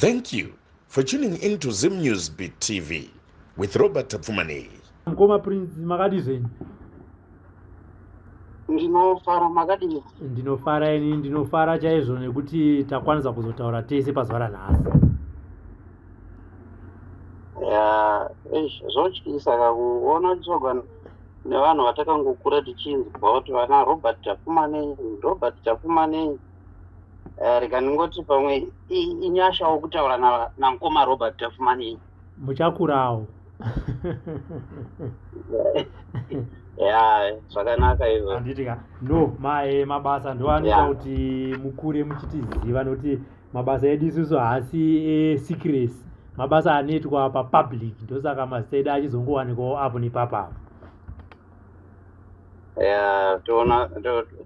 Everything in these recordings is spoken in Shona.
Thank you for tuning in to Zim News Beat TV with Robert Tapfumanei. Mkoma Prince, makadii zvenyu? Ndinofara, makadii? Ndinofara ini, ndinofara chaizvo nekuti takwanisa kuzotaura tese pazuva ranhasi. Ya, eish, zvotyisa ka kuona kutsvagwa nevanhu vatakangokura tichinzwa kuti vana Robert Tapfumanei, Robert Tapfumanei. Rega ndingoti pamwe inyashawo kutaura namukoma Robert Tapfumanei. Muchakurawo. Ya, zvakanaka izvo. Handiti ka? No, mabasa ndo anoita kuti mukure muchitiziva, nokuti mabasa edu isusu haasi esecrecy, mabasa anoitwa papublic, ndosaka mazita edu achizongowanikwawo apo nepapapo. Ya, toona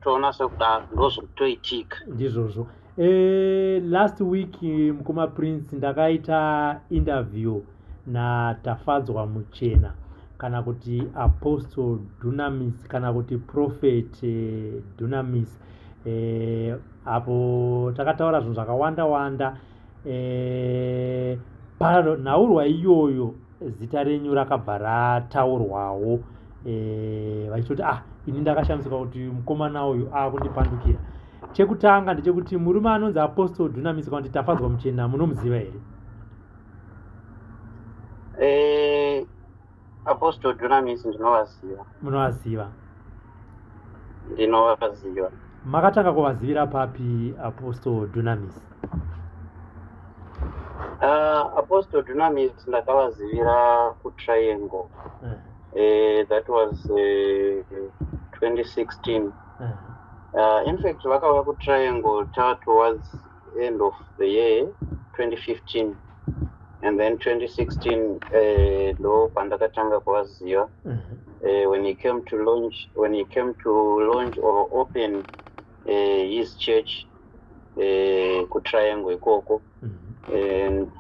toona sekudaro ndozvokutoitika. Ndizvozvo. Last week, mukoma Prince, ndakaita interview naTafadzwa Muchena, kana kuti Apostle Dunamis, kana kuti Prophet Dunamis. Apo takataura zvinhu zvakawanda wanda. Panhaurwa iyoyo zita renyu rakabva rataurwawo, vachitoti, "Ah, ini ndakashamisika kuti mukomana uyu akundipandukira." Chekutanga ndechekuti murume anonzi Apostle Dunamis kana kuti Tafadzwa Muchena, munomuziva here? Apostle Dunamis ndinovaziva. Munovaziva? Ndinovaziva. Makatanga kuvazivira papi Apostle Dunamis? Apostle Dunamis ndakavazivira kuTriangle. That was 2016. In fact, vakauya kuTriangle towards end of the year 2015, and then 2016 ndo pandakatanga kuvaziva, when he came to launch or open his church kuTriangle ikoko. And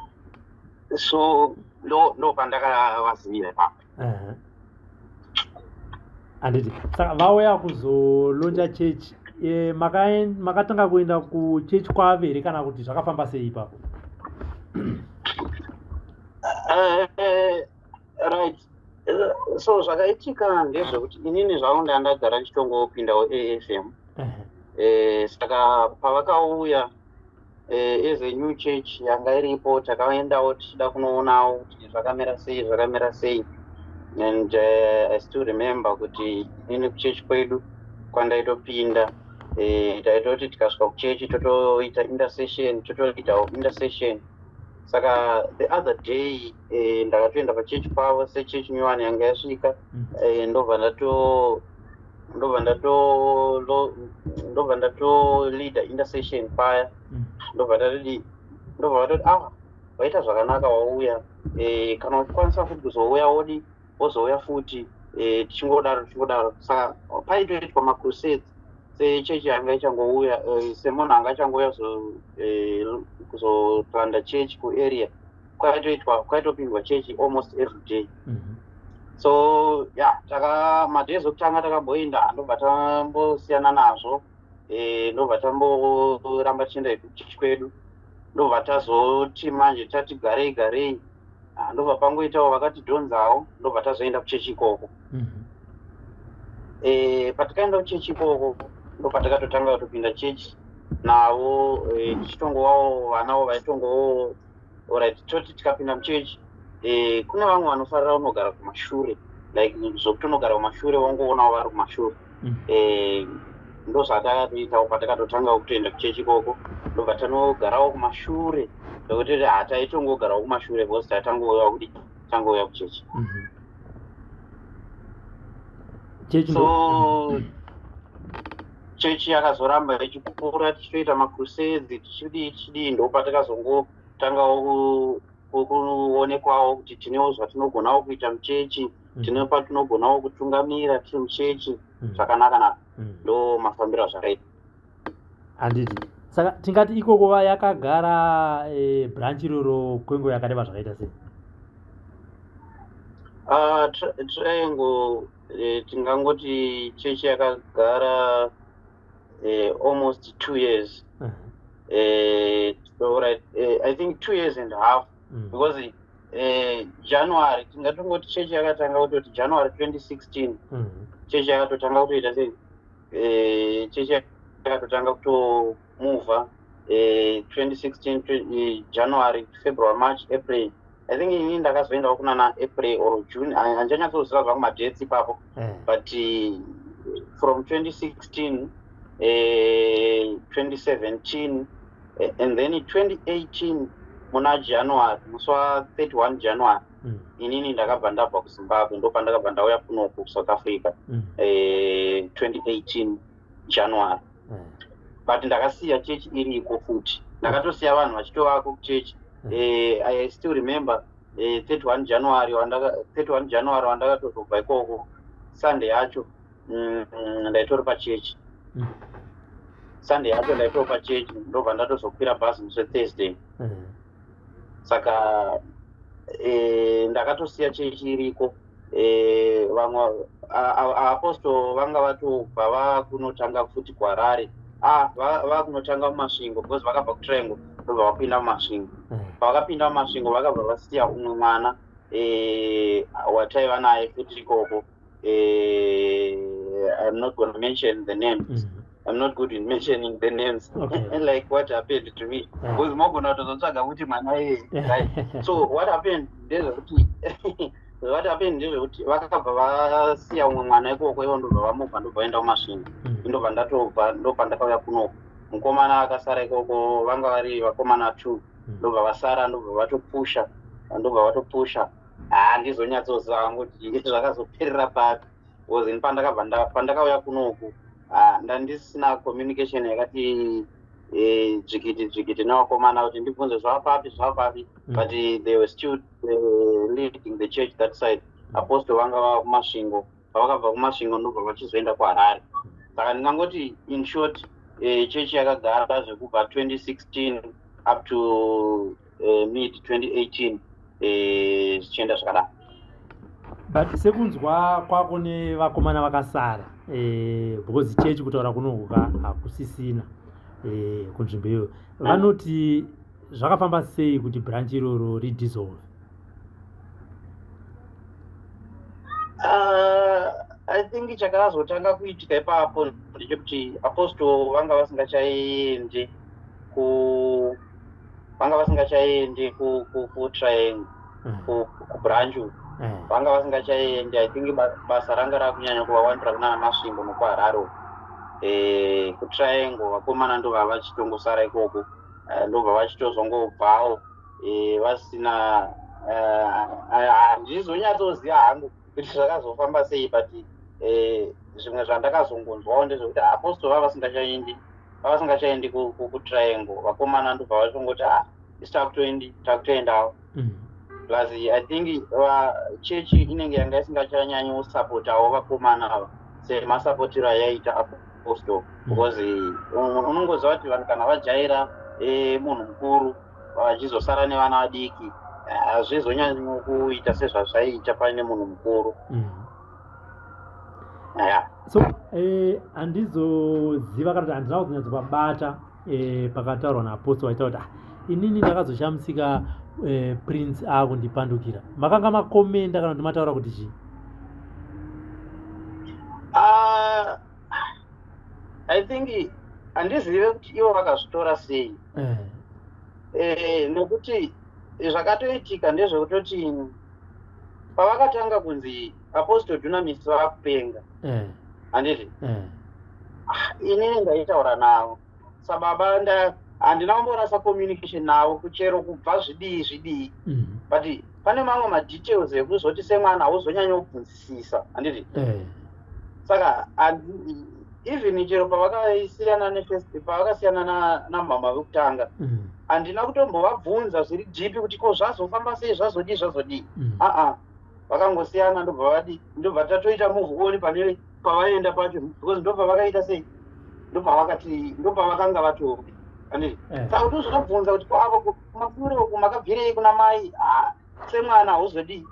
so ndo pandakavaziva ipapo. Handiti, saka vauya kuzolauncha church, makatanga kuenda kuchechi kwavo here, kana kuti zvakafamba sei ipapo? Right, so zvakaitika ndezvekuti inini zvangu ndandagara ndichitongopindawo AFM. Saka pavakauya as a new church yanga iripo, takaendawo tichida kunoonawo kuti zvakamira sei, zvakamira sei. And I still remember kuti inini kuchechi kwedu kwandaitopinda, taitoti tikasvika kuchechi totoita intercession, totoitawo intercession. Saka the other day ndakatoenda pachechi pavo sechechi nyowani yanga yasvika. Ndobva ndatoleada intercession paya. Ndobva tatidi, ndobva vatoti, "Ah, waita zvakanaka wauya. Kana uchikwanisa futi kuzouya, wodi wozouya futi." Tichingodaro tichingodaro. Saka paitoitwa macrusades sechechi yanga ichangouya, semunhu anga achangouya kuzoplanta chechi kuarea, kwaitoitwa, kwaitopindwa chechi almost every day. So yeah, taka madays okutanga takamboenda, ndobva tambosiyana nazvo, ndobva tamboramba tichienda kuchechi kwedu. Ndobva tazoti manje tati garei garei, ah, ndobva pangoitawo vakatidhonzawo, ndobva tazoenda kuchechi ikoko. Patikaenda kuchechi ikoko, ndobva takatotanga kutopinda chechi navo, tichitongovawo vanawo vaitongowo. Alright, toti tikapinda muchechi, kune vamwe vanofarira unogara kumashure, like zvokuti unogara kumashure, wongoonawo vari kumashure. Ndozvatakatoitawo patakatotanga kutoenda kuchechi ikoko, ndobva tanogarawo kumashure, zvokuti hataitongogarawo kumashure because tatangouya kuti tangouya kuchechi. Chechi So chechi yakazoramba ichikura, tichitoita macrusades, tichidii tichidii, ndopatakazongotangawo kuonekwawo kuti tinewo zvatinogonawo kuita muchechi, tine patinogonawo kutungamira tiri muchechi zvakanaka naka. Ndo mafambiro azvakaita. Handiti, saka tingati ikoko yakagara branch iroro kwenguva yakareba zvakaita sei? Triangle, tingangoti chechi yakagara almost 2 years. So right, I think 2 years and a half because January, tingatongoti chechi yakatanga kutoti January 2016. Chechi yakatotanga kutoita sei, chechi yakatotanga kutomuvha 2016 January, February, March, April. I think inini ndakazoendawo kunana April or June, handichanyatsoziva zvangu madates ipapo. But from 2016, 2017, and then 2018 muna January, musi wa31 January, inini ndakabva ndabva kuZimbabwe, ndopandakabva ndauya kunoku kuSouth Africa. 2018 January. But ndakasiya chechi iriko futi, ndakatosiya vanhu vachitovako kuchechi. I still remember 31 January 31 January wandakatozobva ikoko, Sunday yacho ndaitori pachechi. Sunday yacho ndaitori pachechi, ndobva ndatozokwira bhazi musi weThursday. Saka ndakatosiya chechi iriko. Vamwe apostle vanga vatobva vakunotanga futi kuHarare, vakunotanga muMasvingo, because vakabva kuTriangle, ndobva vapinda muMasvingo. Pavakapinda muMasvingo, vakabva vasiya umwe mwana wataiva naye futi ikoko. I'm not gonna mention the names. I'm not good in mentioning the names. Like what happened to me, because mogona kutozotsvaga kuti mwana iyeye, right? So what happened ndezvekuti, vakabva vasiya umwe mwana ikoko, ivo ndobva vamubva, ndobva vaenda kuMasvingo. Ndobva ndatobva, ndopandakauya kunoku. Mukomana akasara ikoko, vanga vari vakomana two. Ndobva vasara, ndobva vatopusha, Handizonyatsoziva hangu kuti zvakazoperera papi, because ini pandakabva pandakauya kunoku, ndandisina communication yakati dzvikiti dzvikiti nevakomana kuti ndibvunze zvava papi, zvava papi. But they were still leading the church that side. Apostle vanga vava kuMasvingo. Pavakabva kuMasvingo, ndobva vachizoenda kuHarare. Saka ndingangoti in short, chechi yakagara zvekubva 2016 up to mid 2018, zvichienda zvakadaro. But sekunzwa kwako nevakomana vakasara, because chechi kutaura kunohuka hakusisina kunzvimbo iyoyo, vanoti zvakafamba sei kuti branch iroro ridissolve? I think chakazotanga kuitika ipapo ndechekuti apostle vanga vasingachaendi kuTriangle, kubranch uku. Vanga vasingachaendi. I think basa ranga rakunyanya kuvawandira kunana Masvingo nokuHarare uku. KuTriangle vakomana ndobva vachitongosara ikoko. Ndobva vachitozongobvawo vasina, handizonyatsoziva hangu kuti zvakazofamba sei, but zvimwe zvandakazongonzwawo ndezvekuti apostle vava vasingachaendi kuTriangle. Vakomana ndobva vachongoti, ah, isu takutoendawo. Plus I think chechi inenge yanga isingachanyanyi kusapotawo vakomana ava semasapotiro ayaita apostle, because unongoziva kuti vanhu kana vajaira munhu mukuru, vachizosara nevana vadiki, hazvizonyanyi kuita sezvazvaiita paine munhu mukuru. Ya. So handizoziva kana kuti handina kuzonyatsopabata pakataurwa naapostle vaita kuti, ah, inini ndakazoshamisika Prince akundipandukira. Makanga makomenda kana kuti mataura kuti chii? I think handizive kuti ivo vakazvitora sei. Nekuti zvakatoitika ndezvekutoti pavakatanga kunzi Apostle Dunamis vakupenga, handiti? Inini ndaitaura navo sababa, handina kumborasa communication navo kuchero kubva zvidii zvidii. But pane mamwe madetails ekuzoti semwana hauzonyanya kubvunzisisa, handiti? Saka even chero pavakasiyana nefirst, pavakasiyana namama vekutanga, handina kutombovabvunza zviri deep kuti ko zvazofamba sei, zvazodii, zvazodii. Aa, vakangosiyana, ndobva vadi, ndobva tatoita move on pane pavaenda pacho, because ndobva vakaita sei, ndobva vakati, ndobva vakanga vatori, handiti? Saka kuti uzotobvunza kuti ko avo kumashure uku makabvirei kuna mai, ah, semwana hauzodii,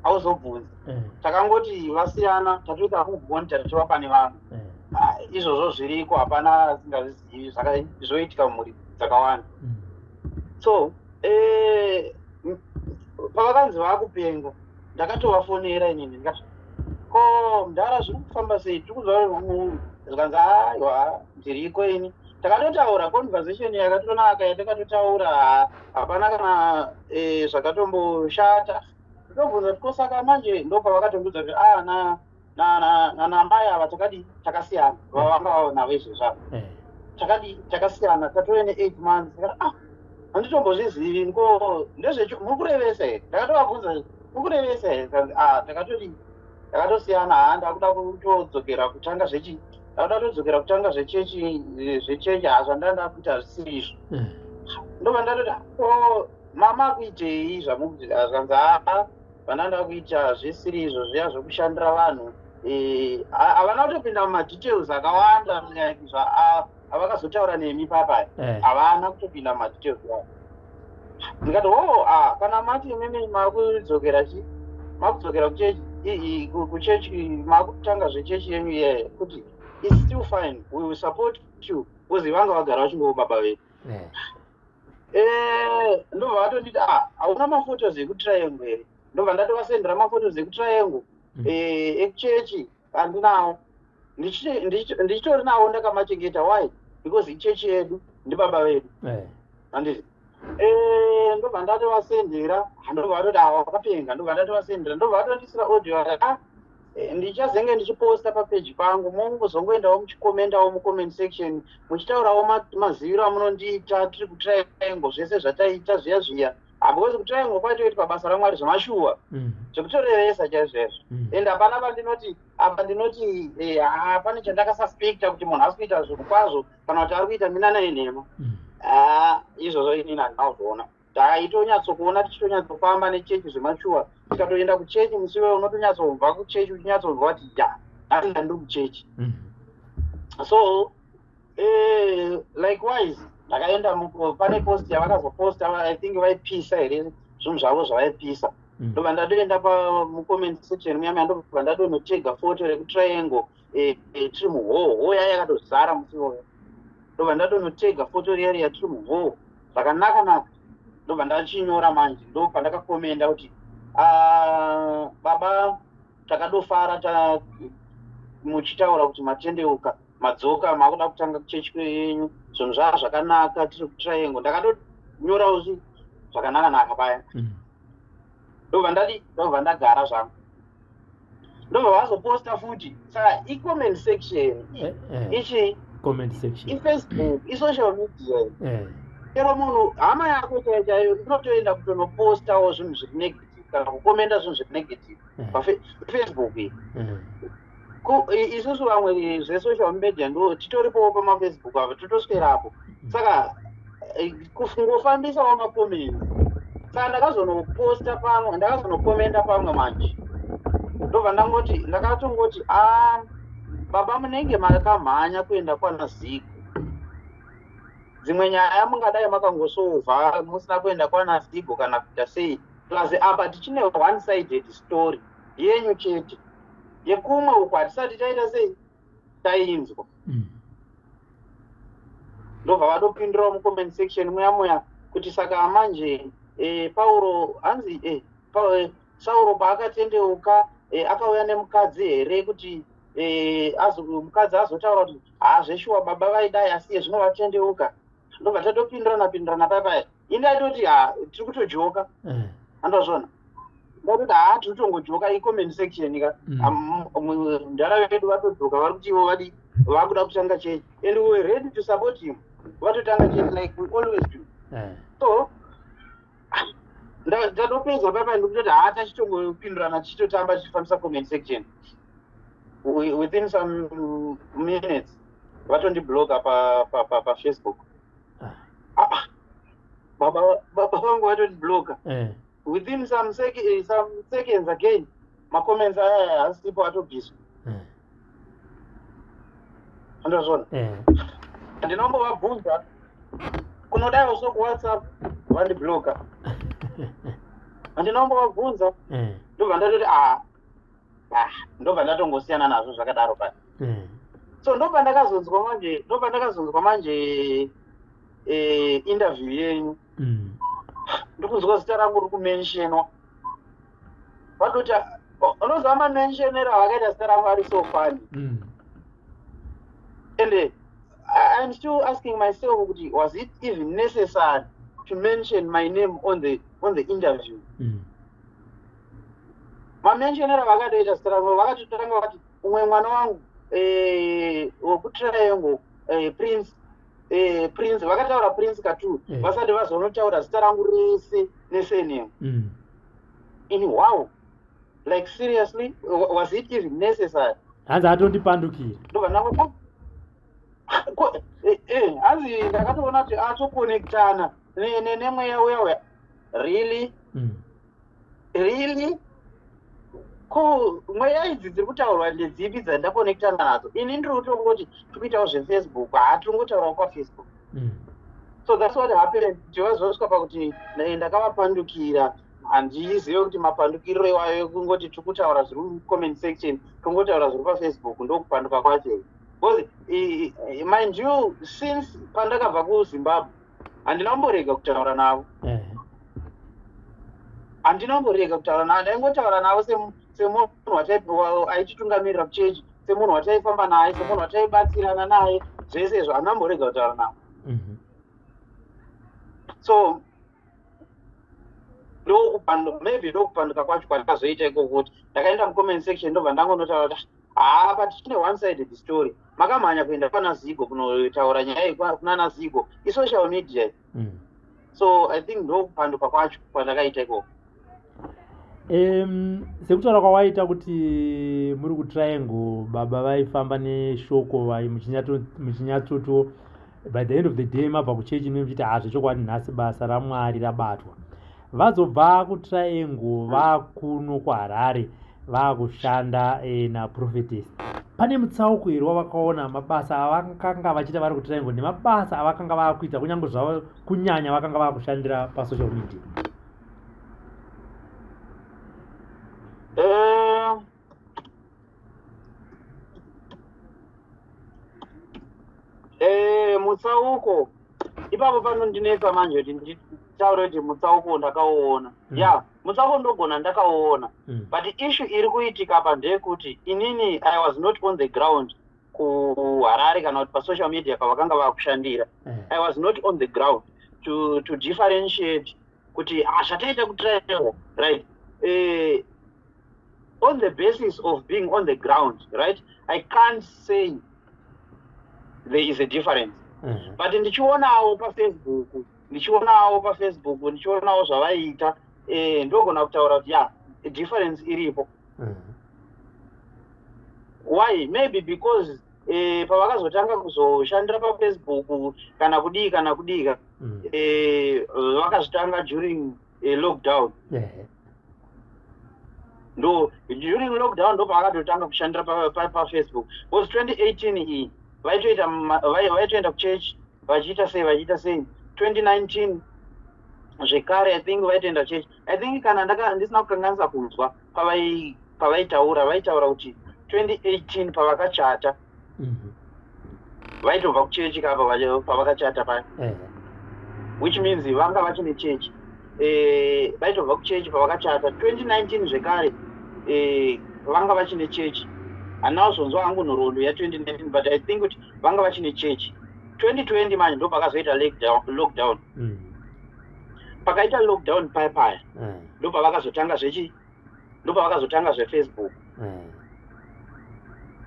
hauzobvunza. Takangoti vasiyana, tatoita move on, tatova pane vamwe. Izvozvo zviriko, hapana asingazvizivi, zvoitika mumhuri dzakawanda. So pavakanzi vakupenga, ndakatovafonera inini, ndikati, "Ko mudhara, zviri kufamba sei? Tiri kunzwa." Zvikanzi, "Aiwa, ndiriko ini." Takatotaura conversation yakatonaka yatakatotaura, hapana kana zvakatomboshata. Ndobvunza kuti, "Ko saka manje?" Ndopavakatondudza kuti, "A, namai ava takadi takasiyana, vavanga navo izvezvi ava." "Takadi takasiyana, tatove ne8 months." Ndikati, "Ah, handitombozvizivi. Ko ndezvecho, muri kurevesa here?" Ndakatovabvunza, "Muri kurevesa here?" Kanzi, "Ah, takatodi takatosiyana. Ha, ndakuda kutodzokera kutanga zvechi, ndakuda kutodzokera kutanga zvechechi. Ha, zvandanda kuita hazvisiri izvo." Ndobva ndatoti, "Ko mama kuitei zvamukuti?" Zvanzi, "Ha, zvandanda kuita zvisiri izvo zviya zvokushandira vanhu." Havana kutopinda mumadetails akawanda avakazotaura nemi papaya. Havana kutopinda mumadetails ayo. Ndikati, "O, a, kana mati imimi makudzokera chi, makudzokera kuchechi, kuchechi, makutanga zvechechi yenyu iyeye, kuti it's still fine, we will support you," because vanga vagara vachingova baba vedu. Ndobva vatonditi, "Ah, hauna maphotos ekuTriangle here?" Ndobva ndatovasendera maphotos ekuTriangle. Ekuchechi handinawo. Ndichitori nawo, ndakamachengeta. Why? Because ichechi yedu, ndibaba vedu. Handiti? Ndobva ndatovasendera. Ndobva vatoti, "Awa, wakapenga." Ndobva ndatovasendera, ndobva vatondisira audio. Ah, ndichazenge ndichiposta papeji pangu, mongozongoendawo muchikomendawo mucomment section, muchitaurawo maziviro amunondiita tiri kuTriangle, zvese zvataita zviya zviya. Because kuTriangle kwaitoitwa basa raMwari zvemashuwa, zvekutorevesa chaizvoizvo. And hapana pandinoti apa, ndinoti pane chandakasuspecta kuti munhu asi kuita zvinhu kwazvo kana kuti ari kuita minana yenhema. Izvozvo inini handina kuzviona. Taitonyatsokuona tichitonyatsofamba nechechi zvemashuwa. Tikatoenda kuchechi musi iwoyo, unotonyatsobva kuchechi uchinyatsobva kuti, "Ya, nhasi ndandiri kuchechi." So likewise ndakaenda pane post yavakazoposta, I think vaipisa here zvinhu zvavo zvavaipisa. Ndobva ndatoenda mucomment section muya muya, ndobva ndadonotega foto rekuTriangle, tiri muhall. Hall yaya yakatozara musi iwoyo. Ndobva ndadonotega foto riya riya tiri muhall zvakanaka naka. Ndobva ndachinyora manje, ndo pandakakomenda kuti, "Ah, baba, takadofara ta muchitaura kuti matendeuka, madzoka, makuda kutanga kuchechi kwenyu, zvinhu zvaa zvakanaka, tiri kuTriangle." Ndakatonyorawo zvakanaka naka paya. Ndobva ndadi, ndobva ndagara zvangu. Ndobva vazoposta futi. Saka icomment section ichi Comment section. iFacebook, isocial media. Chero munhu, hama yako chaiyo chaiyo, inotoenda kutonopostawo zvinhu zviri negative kana kukomenda zvinhu zviri negative paFacebook iyi. Isusu vamwe zvesocial media ndo titoripowo pamaFacebook apa, totoswerapo. Saka kungofambisawo macomments. Saka ndakazonoposta pamwe, ndakazonokomenda pamwe manje. Ndobva ndangoti, ndakatongoti, "A, baba, munenge makamhanya kuenda kwana Zigo. Dzimwe nyaya mungadai makangosovha musina kuenda kwana Zigo kana kuita sei. Plus apa tichine one sided story yenyu chete, yekumwe uku hatisati taita sei, tainzwa." Ndobva vadopindurawo mucomment section muya muya kuti, "Saka manje Pauro hanzi Sauro paakatendeuka, akauya nemukadzi here kuti mukadzi azotaura kuti, 'Ha, zveshuwa baba vaidai, asi iye zvino vatendeuka'?" Ndobva tatopindirana pindirana paya paya. Indaitoti, "Ha, tiri kutojoka." Andazvona, ndatoti, "Ha, tiri kutongojoka, icomment section ka." Mudhara vedu vatodzoka, vari kuti ivo vadi vakuda kutanga chechi, and we were ready to support him. Vatotanga chechi like we always do. So ndatopedza papa, ndikutoti, "Ha, tachitongopindurana, tichitotamba, tichifambisa comment section." Within some minutes vatondibloka paFacebook. Ah, ah. Baba vangu vatondibloka. Within some seconds again, macomments aya hasipo, atobviswa. Andazvona. Ndinombovabvunza kunodaiwo so kuWhatsApp, vandibloka. Handinombovabvunza. Ndobva ndatoti, "Ah, ah," ndobva ndatongosiyana nazvo zvakadaro paya. So ndopandakazonzwa manje, ndopandakazonzwa manje interview yenyu. Ndikunzwa zita rangu riri kumentionwa. Vatoti unoziva mamentionero avakaita zita rangu ari so funny. And I'm still asking myself kuti was it even necessary to mention my name on the interview? Mamentionero avakatoita zita rangu, vakatotanga vakati umwe mwana wangu wekuTriangle, Prince, Prince, vakataura Prince katu vasati vazonotaura zita rangu rese nesurname. Ini, wow, like seriously, was it even necessary? Hanzi atondipandukira. Ndobva ndangoti hanzi ndakatoona kuti atokonectana nemweya uya uya, really? Really? Ko mweya idzi dziri kutaurwa ndedzipi dzandakonectana nadzo? Ini ndiri kutongoti tiri kuitawo zveFacebook, haa, tiri kungotaurawo paFacebook. So that's what happened, kuti vazosvika pakuti ndakavapandukira. Handizive kuti mapandukiriro iwayo ekungoti tiri kutaura zviri mucomment section, tongotaura zviri paFacebook, ndokupanduka kwacho here? Because mind you, since pandakabva kuZimbabwe handina kumborega kutaura navo. Handina kumborega kutaura navo. Ndaingotaura navo semunhu aititungamirira kuchechi, semunhu wataifamba naye, semunhu wataibatsirana naye, zvese izvo handina kumborega kutaura navo. So maybe ndokupanduka kwacho kwandakazoita ikoko, kuti ndakaenda mucomment section, ndobva ndangonotaura kuti haa, but tine one sided story. Makamhanya kuenda kwana Zigo kunotaura nyaya iyi kunana Zigo, isocial media. So I think ndokupanduka kwacho kwandakaita ikoko. Sekutaura kwawaita kuti muri kuTriangle, baba vaifamba neshoko, muchinyatsoto by the end of the day mabva kuchechi ino muchiti, ha, zvechokwadi nhasi basa raMwari rabatwa. Vazobva kuTriangle vakuno kuHarare vakushanda naprophetess, pane mutsauko here wavakaona mabasa avakanga vachiita vari kuTriangle nemabasa avakanga vakuita, kunyange zvavo kunyanya vakanga vakushandira pasocial media? Mutsauko ipapo panondinetsa manje kuti nditaure kuti mutsauko ndakauona. Ya, mutsauko ndogona ndakauona, but issue iri kuitika apa ndeyekuti inini I was not on the ground kuHarare kana kuti pasocial media pavakanga vakushandira. I was not on the ground to differentiate kuti ah, zvataita kuTriangle, right? On the basis of being on the ground, right, I can't say there is a difference. But ndichionawo paFacebook, ndichionawo paFacebook, ndichionawo zvavaiita, ndogona kutaura kuti ya, difference iripo. Why? Maybe because pavakazotanga kuzoshandira paFacebook kana kudii kana kudii ka, vakazvitanga during lockdown. Ndo during lockdown ndo pavakatotanga kushandira paFacebook, because 2018 iyi vaitoita vaitoenda kuchurch vachiita sei, vachiita sei. 2019 zvekare I think vaitoenda kuchurch. I think kana ndisina kukanganisa kunzwa pavaitaura, vaitaura kuti 2018 pavakachata vaitobva kuchechi kapa pavakachata paya, which means vanga vachine chechi. Vaitobva kuchechi pavakachata 2019 zvekare. Vanga vachine chechi. Handina kuzonzwa hangu nhoroondo ya2019, but I think kuti vanga vachine chechi. 2020 manje ndo pakazoita lockdown. Pakaita lockdown paya paya ndo pavakazotanga zvechi, ndo pavakazotanga zveFacebook.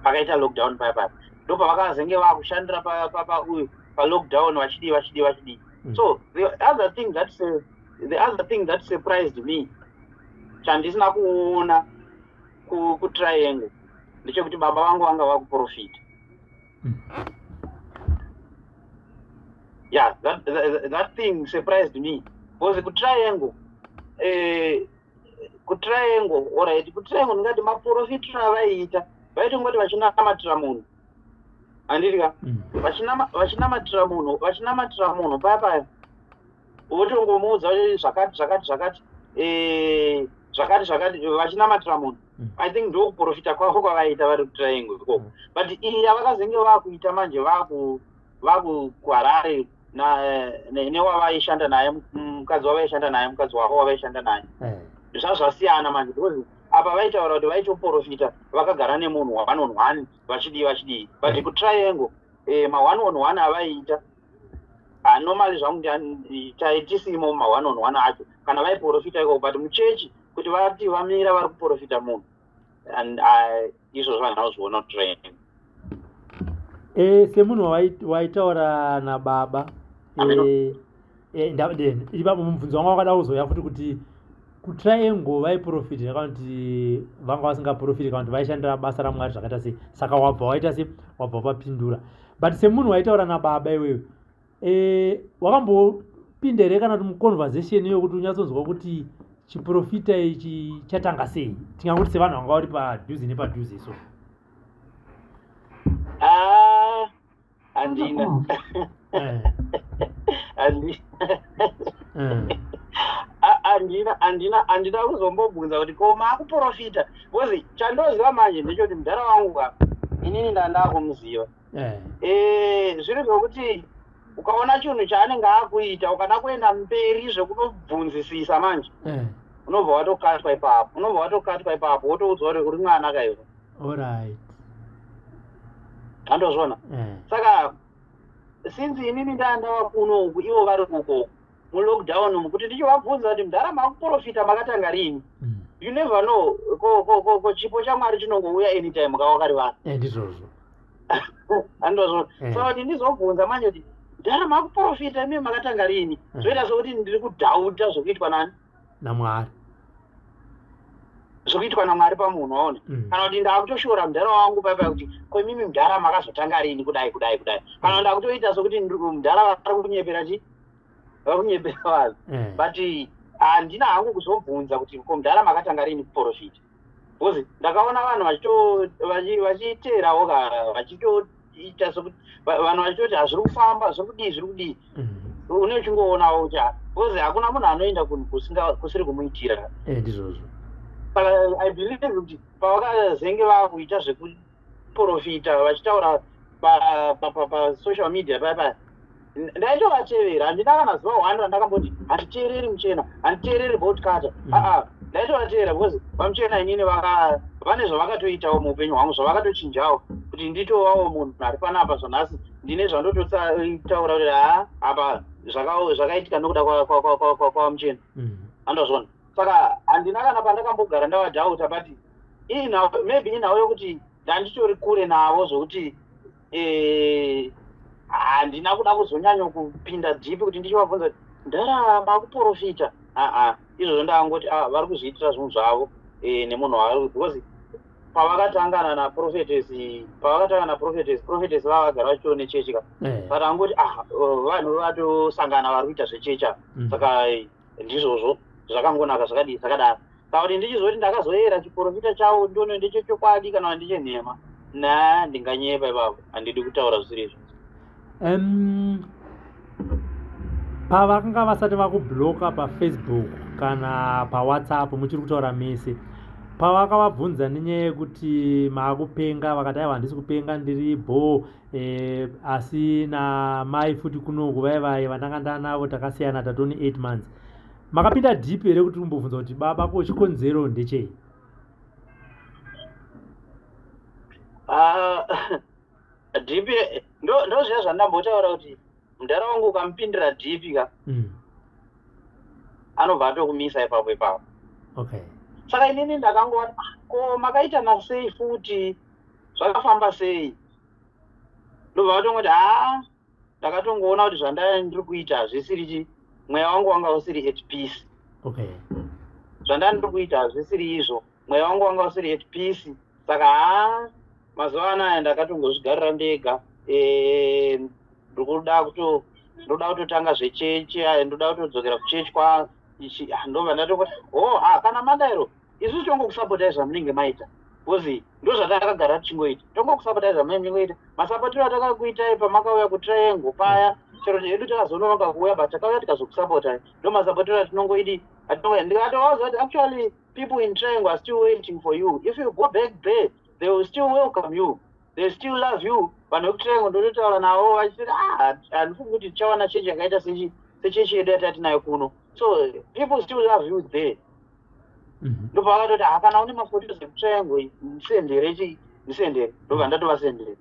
Pakaita lockdown paya paya ndo pavakazenge vakushandira pauyu palockdown, vachidii, vachidii, vachidii. So the other thing that surprised me, chandisina kuona kuTriangle, ndechekuti baba vangu vanga vakuprofita. Yeah, that thing surprised me because kuTriangle, kuTriangle, alright, kuTriangle ndingati maprofitiro avaiita, vaitongoti vachinamatira munhu, handiti ka? Vachinamatira munhu, vachinamatira munhu paya paya, votongomuudza kuti zvakati zvakati zvakati, zvakati zvakati, vachinamatira munhu. I think ndokuprofita kwavo kwavaita vari kuTriangle ikoko. But iyi yavakazenge vakuita manje, vaku kuHarare newavaishanda naye, mukadzi wavaishanda naye, mukadzi wavo wavaishanda naye, zvazvasiyana manje, because apa vaitaura kuti vaitoprofita vakagara nemunhu one on one, vachidii vachidii, but kuTriangle ma1 on 1 avaiita, normally zvangu taitisimo ma1 on 1 acho kana vaiprofita ikoko, but muchechi kuti vati vamira vari kuprofita munhu and izvozvo handina kuzviona kuTriangle. Semunhu waitaura nababa, ipapo mubvunzo wanga wakada kuzoya futi kuti kuTriangle vaiprofita kana kuti vanga vasingaprofiti, kana kuti vaishandira basa raMwari zvakaita sei. Saka wabva waita se wabva wapindura. But semunhu waitaura nababa iwewe, wakambopinda here kana kuti muconversation yokuti unyatsonzwa kuti chiprofita ichi chatanga sei, tingangoti sevanhu vanga vari padhuze nepadhuze so? Ah, handina. Handina kuzombobvunza kuti ko maakuprofita, because chandoziva manje ndechekuti mudhara wangu ka, inini ndandakumuziva. Zviri zvokuti ukaona chinhu chaanenge akuita, ukada kuenda mberi zvekunobvunzisisa manje, unobva watokatwa ipapo, unobva watokatwa ipapo, wotoudzwa kuti uri mwana kaivo. Andozvona. Saka since inini ndandava kuno uku, ivo vari uko mulockdown umu, kuti ndichivabvunza kuti mudhara makuprofita makatanga rini, you never know, ko chipo chaMwari chinongouya anytime kawakarivana. Ndizvozvo. Andozvona. Saka kuti ndizobvunza manje kuti mudhara makuprofita imi makatanga rini, zvoita sokuti ndiri kudoubta zvokuitwa nani? NaMwari. Zvokuitwa naMwari pamunhu, waona? Kana kuti ndakutoshora mudhara wangu paipai kuti ko imimi mudhara makazotanga rini kudai kudai kudai, kana ndakutoita sokuti mudhara vari kunyepera chi, vari kunyepera vanhu. But handina hangu kuzobvunza kuti ko mudhara makatanga rini kuprofita, because ndakaona vanhu vachiteerawo ka, vachitoita sokuti vanhu vachitoti hazviri kufamba, zviri kudii, zviri kudii. Une uchingoonawo kuti because hakuna munhu anoenda kunhu kusiri kumuitira. Ndizvozvo. Saka I believe kuti pavakazenge vakuita zvekuprofita vachitaura pasocial media paya paya, ndaitovatevera. Handina kana zuva one randakamboti handiteereri Muchena, handiteereri Boltcutter. Aa, ndaitovatevera because vaMuchena inini vane zvavakatoitawo muupenyu hwangu, zvavakatochinjawo kuti nditovawo munhu ari panapa zvanhasi. Ndine zvandototaura kuti haa, apa zvakaitika nokuda kwaMuchena. Andozvona. Saka handina kana pandakambogara ndavadoubta, but maybe inhau yokuti ndanditori kure navo zvokuti handina kuda kuzonyanya kupinda deep kuti ndichivabvunza kuti ndaramba kuprofita. Aa, izvozvo ndangoti ah, vari kuzviitira zvinhu zvavo nemunhu wavari, because pavakatangana naprophetess, pavakatanga naprophetess, prophetess vava vagara vachitori nechechi ka. But angoti ah, vanhu vatosangana vari kuita zvechechi apa. Saka ndizvozvo zvakangonaka zvakadii zvakadaro. Saka kuti ndichizoti ndakazoyera chiprofita chavo ndione ndechechokwadi kana kuti ndechenhema, na ndinganyepa ipapo, handidi kutaura zvisiri izvo. Pavakanga vasati vakublocka paFacebook kana paWhatsApp, muchiri kutaura mese, pavakavabvunza nenyaya yekuti maakupenga, vakati aiwa, handisi kupenga, ndiri bho, asi namai futi kunoku vaivai vandanga ndanavo takasiyana tatoni 8 months. Makapinda deep here kuti umbobvunza kuti baba ko chikonzero ndechei? Ah, deep ndo zviya zvandambotaura kuti mudhara wangu ukamupindira deep ka, anobva atokumisa ipapo ipapo. Saka inini ndakangoti, "Ah, ko makaita nasei futi, zvakafamba sei?" Ndobva vatongoti, haa, ndakatongoona kuti zvandaya ndiri kuita hazvisiri chi, mweya wangu wanga usiri at peace. Zvandanga ndiri kuita hazvisiri izvo, mweya wangu wanga usiri at peace. Saka haa, mazuva anaya ndakatongozvigarira ndega. Ndikuda kuto ndoda kutotanga zvechechi, ndoda kutodzokera kuchechi kwa ichi. Ah, ndobva ndatongoti, oh ha, kana madairo isusu tongokusapotai zvamunenge maita, because ndo zvatakagara tichingoita, tongokusapotai zvamunenge muchingoita, masapotiro atakakuitai pamakauya kuTriangle paya, chero hedu takazononoka kuuya, but takauya tikazokusapotai, ndo masapotiro atinongoidi. Ndikatovaudza kuti actually people in Triangle are still waiting for you. If you go back there, they will still welcome you, they still love you. Vanhu vekuTriangle ndototaura navo vachiti, "Ah, handifungi kuti tichawana chechi yakaita sechechi yedu yatatinayo kuno." So people still love you there. Ndobva vakatoti, "Ha, kana une maphotos ekuTriangle, ndisendere chi, ndisendere." Ndobva ndatovasendere.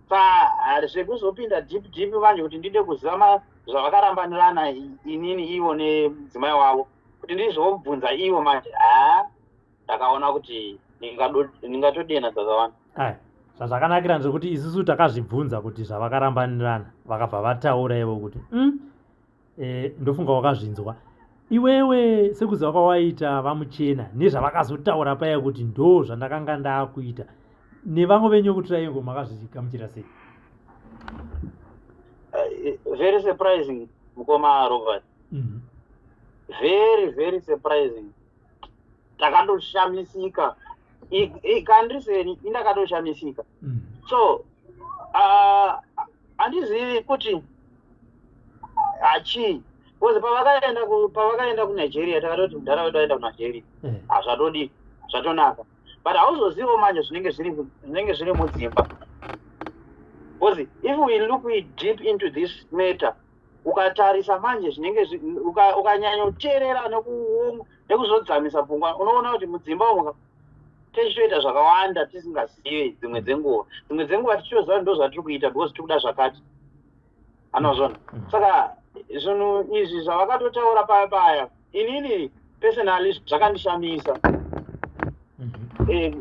Sa zvekuzopinda deep deep manje kuti ndide kuziva zvavakarambanirana inini ivo nemudzimai wavo, kuti ndizobvunza ivo manje, ha, ndakaona kuti ndingatodena dzakawanda. Ai, zvazvakanakira ndezvekuti isusu takazvibvunza kuti zvavakarambanirana, vakabva vataura ivo kuti ndofunga wakazvinzwa iwewe sekuziva kwawaita vamuchena nezvavakazotaura paya kuti ndo zvandakanga ndaakuita nevamwe venyu kuTriangle, makazvigamuchira sei? Very surprising, mukoma Robert. Very very surprising. Takatoshamisika. Kandiri seni indakatoshamisika. So handizivi kuti hachii, because pavakaenda kuNigeria, takatoti mudhara wedu aenda kuNigeria. Hazvatodi, zvatonaka, but hauzozivo manje zvinenge zviri mudzimba, because if we look deep into this matter, ukatarisa manje zvinenge ukanyanyoteerera nekuzodzamisa pfungwa, unoona kuti mudzimba umu tichitoita zvakawanda tisingazive. Dzimwe dzenguva tichitoziva kuti ndo zvatiri kuita because tiri kuda zvakati anozvona. Saka zvinhu izvi zvavakatotaura paya paya, inini personally zvakandishamisa. Ndiri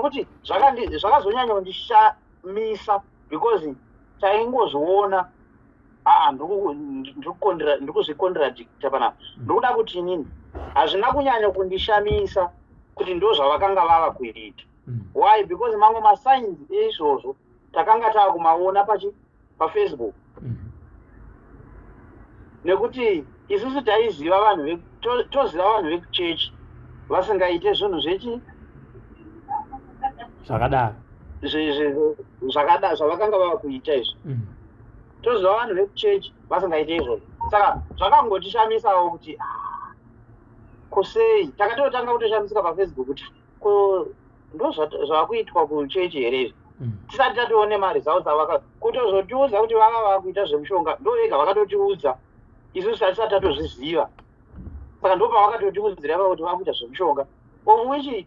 kuti zvakazonyanya kundishamisa because taingozviona. Aa, ndiri kuzvicontradicta panapa. Ndiri kuda kuti inini hazvina kunyanya kundishamisa kuti ndo zvavakanga vava kuita. Why? Because mamwe masigns eizvozvo takanga taakumaona pachi paFacebook, nekuti isusu taiziva vanhu toziva vanhu vekuchechi vasingaite zvinhu zvechi zvakadaro. Zvakada zvavakanga vava kuita izvi. Toziva vanhu vekuchechi vasingaite izvozvo, saka zvakangotishamisawo kuti, ah, kusei takatotanga kutoshamisika paFacebook kuti ko ndo zvakuitwa kuchechi here izvi, tisati tatione maresults avaka kutozotiudza kuti vava vakuita zvemushonga. Ndo vega vakatotiudza, isusu tatisati tatozviziva. Saka ndo pavakatotiudzira iva kuti vakuita zvemushonga, of which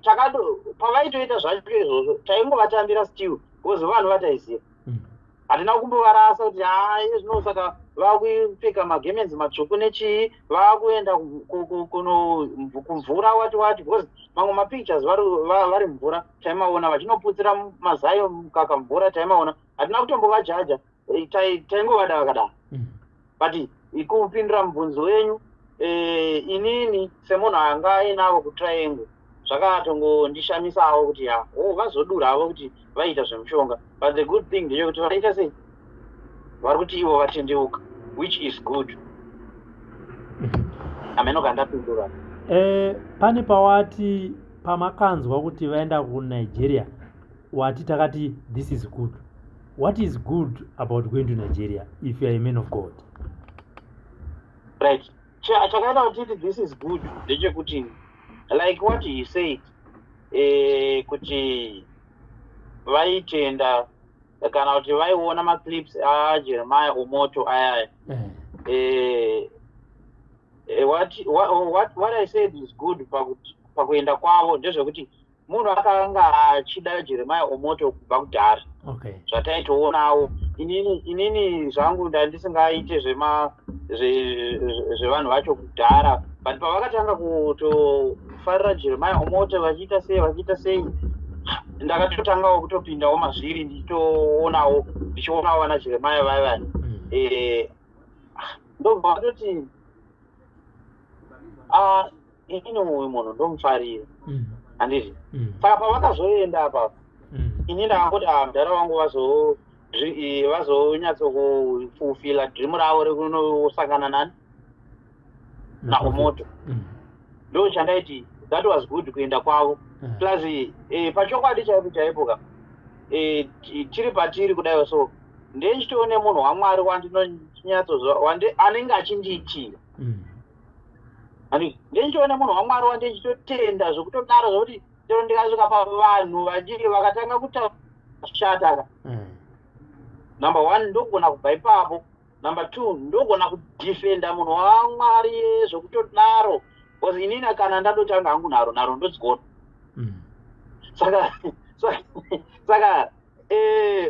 pavaitoita zvacho izvozvo taingovatambira still because vanhu vataiziva. Hatina kumbovarasa kuti hai zvino saka vakupfeka magemenzi matsvuku nechii, vakuenda kumvura wati wati, because mamwe mapictures vari mvura taimaona, vachinoputsira mazai, mukaka mvura taimaona. Hatina kutombovajaja, taingovada vakadaro. But kupindura mubvunzo wenyu, inini semunhu anga ainavo kuTriangle, zvakatongondishamisawo kuti ya o vazodura havo kuti vaita zvemushonga. But the good thing ndechekuti vaita sei, vari kuti ivo vatendeuka, which is good. Hameno kandapindura. Pane pawati pamakanzwa kuti vaenda kuNigeria, wati takati this is good. What is good about going to Nigeria if you are a man of God? Right, chakaita kuti titi this is good ndechekuti, like what he said, kuti vaitenda kana kuti vaiona maclips aJeremiah Omoto ayaya. What I said is good pakuenda kwavo ndezvekuti munhu akanga achida Jeremiah Omoto kubva kudhara. Zvataitoonawo, inini zvangu ndandisingaite zvevanhu vacho kudhara, but pavakatanga kutofarira Jeremiah Omoto, vachiita sei, vachiita sei, ndakatotangawo kutopindawo mazviri, ndichitoonawo, ndichionawo vana Jeremiah vaya vaya. Ndobva vatoti, "Ah, inini uyu munhu ndomufarira." Handizvi? Saka pavakazoenda apa, ini ndakangoti, ah, mudhara wangu vazonyatsokufulfilla dream ravo rekunosangana nani, naOmoto. Ndo chandaiti that was good kuenda kwavo. Plus pachokwadi chaipo chaipo ka, tiri patiri kudaiwo, so ndechitoone munhu waMwari wandinonyatsozwa anenge achindiitira. Handiti ndindichiona munhu waMwari wandichitotenda zvekutodaro zvekuti chero ndikasvika pavanhu vachiri vakatanga kutaura shata ka. Number one, ndogona kubva ipapo. Number two, ndogona kudefenda munhu waMwari zvekutodaro, because inini kana ndadotanga hangu nharo, nharo ndodzigona. Saka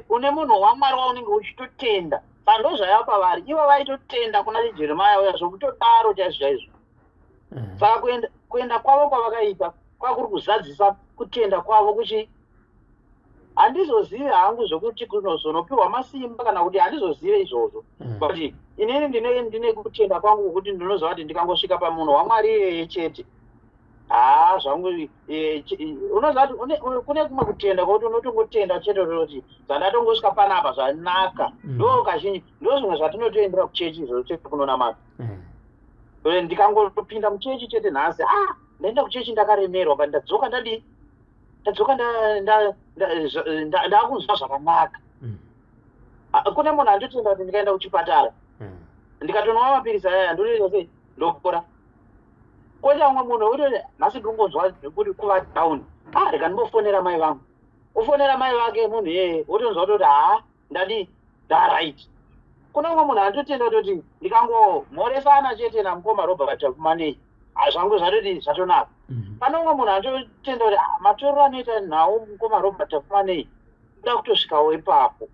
une munhu waMwari waunenge uchitotenda. Saka ndozvaiva pavari ivo, vaitotenda kuna Jeremaya uya zvokutodaro chaizvo chaizvo. Saka kuenda kwavo kwavakaita kwakuri kuzadzisa kutenda kwavo. Kuchi handizozivi hangu zvokuti kunozonopiwa masimba kana kuti handizozive izvozvo, but inini ndine kutenda kwangu kwokuti ndinoziva kuti ndikangosvika pamunhu waMwari iyeye chete, haa, zvangu unoziva kuti kune kumwe kutenda kwokuti unotongotenda chete kuti zvandatongosvika panapa zvanaka. Ndo kazhinji ndo zvimwe zvatinotoendera kuchechi izvozvo chete, kunonamata. Ndikangopinda muchechi chete nhasi, ah, ndaenda kuchechi ndakaremerwa, but ndadzoka ndadii, ndadzoka ndakunzwa zvakanaka. Ah, kune munhu andotenda kuti ndikaenda kuchipatara, ndikatonwa mapirisi ayaya, ndotoita sei, ndopora. Koita umwe munhu wekuti nhasi ndinongonzwa kuti kuva down, ah, rega ndimbofonera mai vangu. Ofonera mai vake munhu iyeye, wotonzwa kutoti haa, ndadii, ndaright. Kune umwe munhu andotenda kutoti ndikangomhoresana chete namukoma Robert Kumanei, zvangu zvatoti zvatonaka. Pane umwe munhu andotenda kuti ah, matorero anoita nhau mukoma Robert Kumanei, ndoda kutosvikawo ipapo.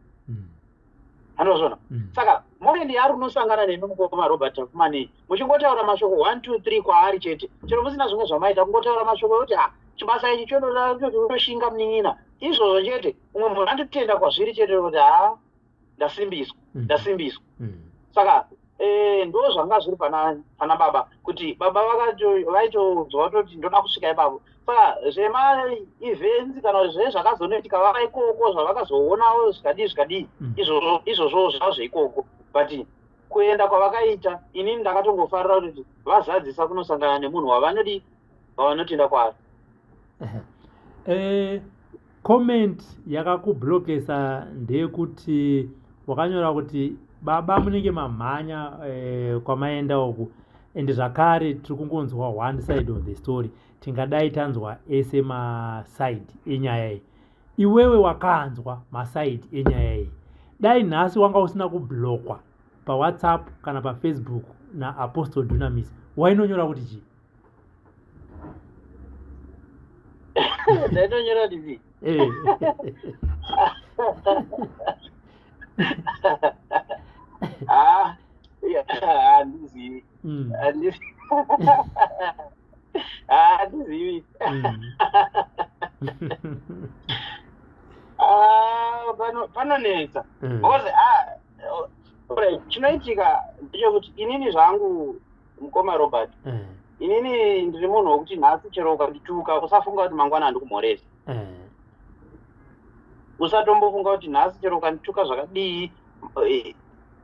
Andozvona. Saka moment yaari unosangana nemi mukoma Robert Kumanei, muchingotaura mashoko 1 2 3 kwaari chete, chero musina zvimwe zvamaita, kungotaura mashoko ekuti ha, chibasa ichi chonoda kuti utoshinga munin'ina, izvozvo chete, umwe munhu andotenda kwazviri chete kuti ha, ndasimbiswa, ndasimbiswa. Saka ndo zvanga zviri pana baba, kuti baba vaitozwa kutoti ndoda kusvika ipapo. Saka zvemaevents kana kuti zvezvakazonoitika vava ikoko, zvavakazoonawo zvikadii zvikadii, izvozvo izvozvo zvava zveikoko, but kuenda kwavakaita, inini ndakatongofarira kuti vazadzisa kunosangana nemunhu wavanodi, wavanotenda kwaari. Comment yakakublokesa ndeyekuti wakanyora kuti baba munenge mamhanya kwamaenda uku, and zvakare tiri kungonzwa one side of the story, tingadai tanzwa ese maside enyaya iyi. Iwewe wakanzwa maside enyaya iyi, dai nhasi wanga usina kublokwa paWhatsApp kana paFacebook naApostle Dunamis, wainonyora kuti chii? Ndaitonyora kuti ah, handizivi. Handizivi. Ah, panonetsa because ah, alright, chinoitika ndechekuti inini zvangu, mukoma Robert, inini ndiri munhu wekuti nhasi chero ukandituka, usafunga kuti mangwana handikumhoresa. Usatombofunga kuti nhasi chero ukandituka zvakadii,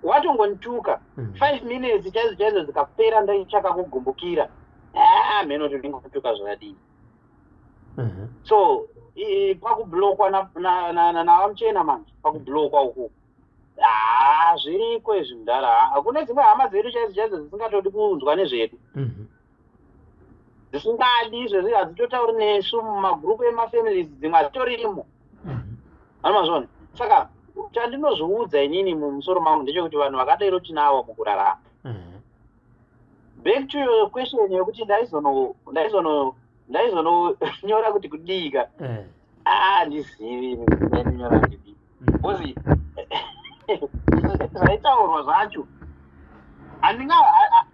watongondituka 5 minutes chaizvo chaizvo dzikapera ndichakakugumbukira, ah, mheno kuti ndingakutuka zvakadii. So pakublokwa navamuchena manje, pakublokwa uku, haa, zviriko izvi mudhara. Kune dzimwe hama dzedu chaizvo chaizvo dzisingatodi kunzwa nezvedu, dzisingadi izvezvi, hadzitotauri nesu mumagurupu emafamilies, dzimwe hadzitorimo. Anomazvona. Saka chandinozviudza inini mumusoro mangu ndechekuti vanhu vakadero tinavo mukurarama. Back to your question yekuti ndaizononyora kuti kudika, ah, handizivi ndainonyora kuti kudii, because zvaitaurwa zvacho handinga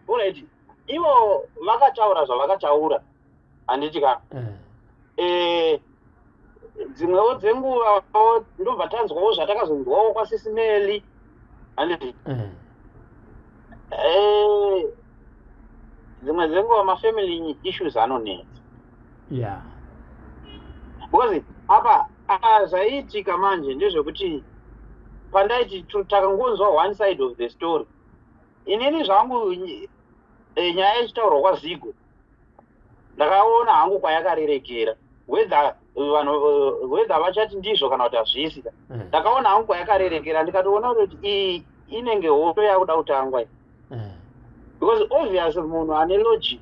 alright, ivo vakataura zvavakataura, handiti ka? Dzimwewo dzenguva ndobva tanzwawo zvatakazonzwawo kwasisimeli, handiti? Dzimwe dzenguva mafamily issues anonetsa, because apa zvaiitika manje ndezvekuti pandaiti takangonzwa one side of the story, inini zvangu nyaya ichitaurwa kwaZigo, ndakaona hangu kwayakarerekera, whether vanhu whether vachati ndizvo kana kuti hazvisi, ndakaona hangu kwayakarerekera, ndikatoona kuti iyi inenge hoto yakuda kutangwa iyi, because obvious munhu ane logic.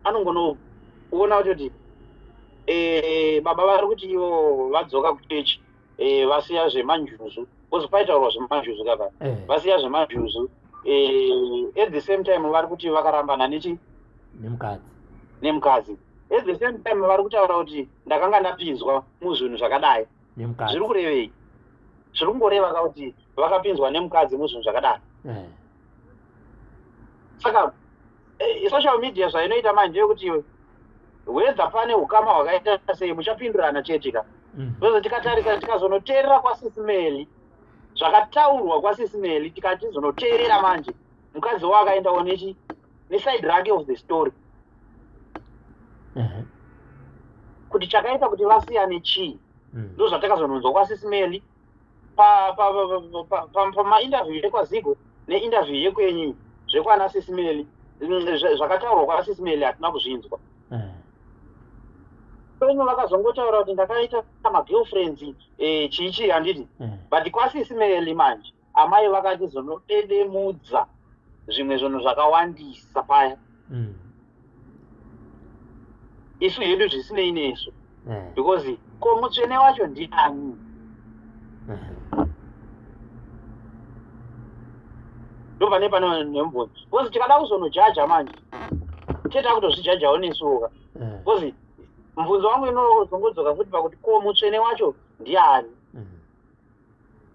Anongonoona kutoti baba vari kuti ivo vadzoka kuchechi, vasiya zvemanjuzu, because paitaurwa zvemanjuzu kapa. Vasiya zvemanjuzu, at the same time vari kuti vakarambana nechi? Nemukadzi. Nemukadzi. At the same time vari kutaura kuti ndakanga ndapinzwa muzvinhu zvakadai. Nemukadzi. Zviri kurevei? Zviri kungoreva ka kuti vakapinzwa nemukadzi muzvinhu zvakadai. Saka social media zvainoita manje yekuti whether pane ukama hwakaita sei, muchapindurana chete ka. Because tikatarisa, tikazonoteerera kwaSisi Melly, zvakataurwa kwaSisi Melly, tikatizonoteerera manje, mukadzi wakaendawo nechi neside rake of the story, kuti chakaita kuti vasiyane chii. Ndo zvatakazononzwa kwaSisi Melly pamainterview ekwaZigo neinterview yekwenyu. Zvekwana Sisi Melly, zvakataurwa kwaSisi Melly hatina kuzvinzwa. Kwenyu vakazongotaura kuti ndakaita magirlfriends, chii chii, handiti? But kwaSisi Melly manje amai vakachizonodedemudza zvimwe zvinhu zvakawandisa paya, isu hedu zvisinei nesu, because ko mutsvene wacho ndiani? Ndobva pane nemubvunzo, because tikada kuzonojaja manje teta kutozvijajawo nesuka, because mubvunzo wangu inozongodzoka futi pakuti ko mutsvene wacho ndiani?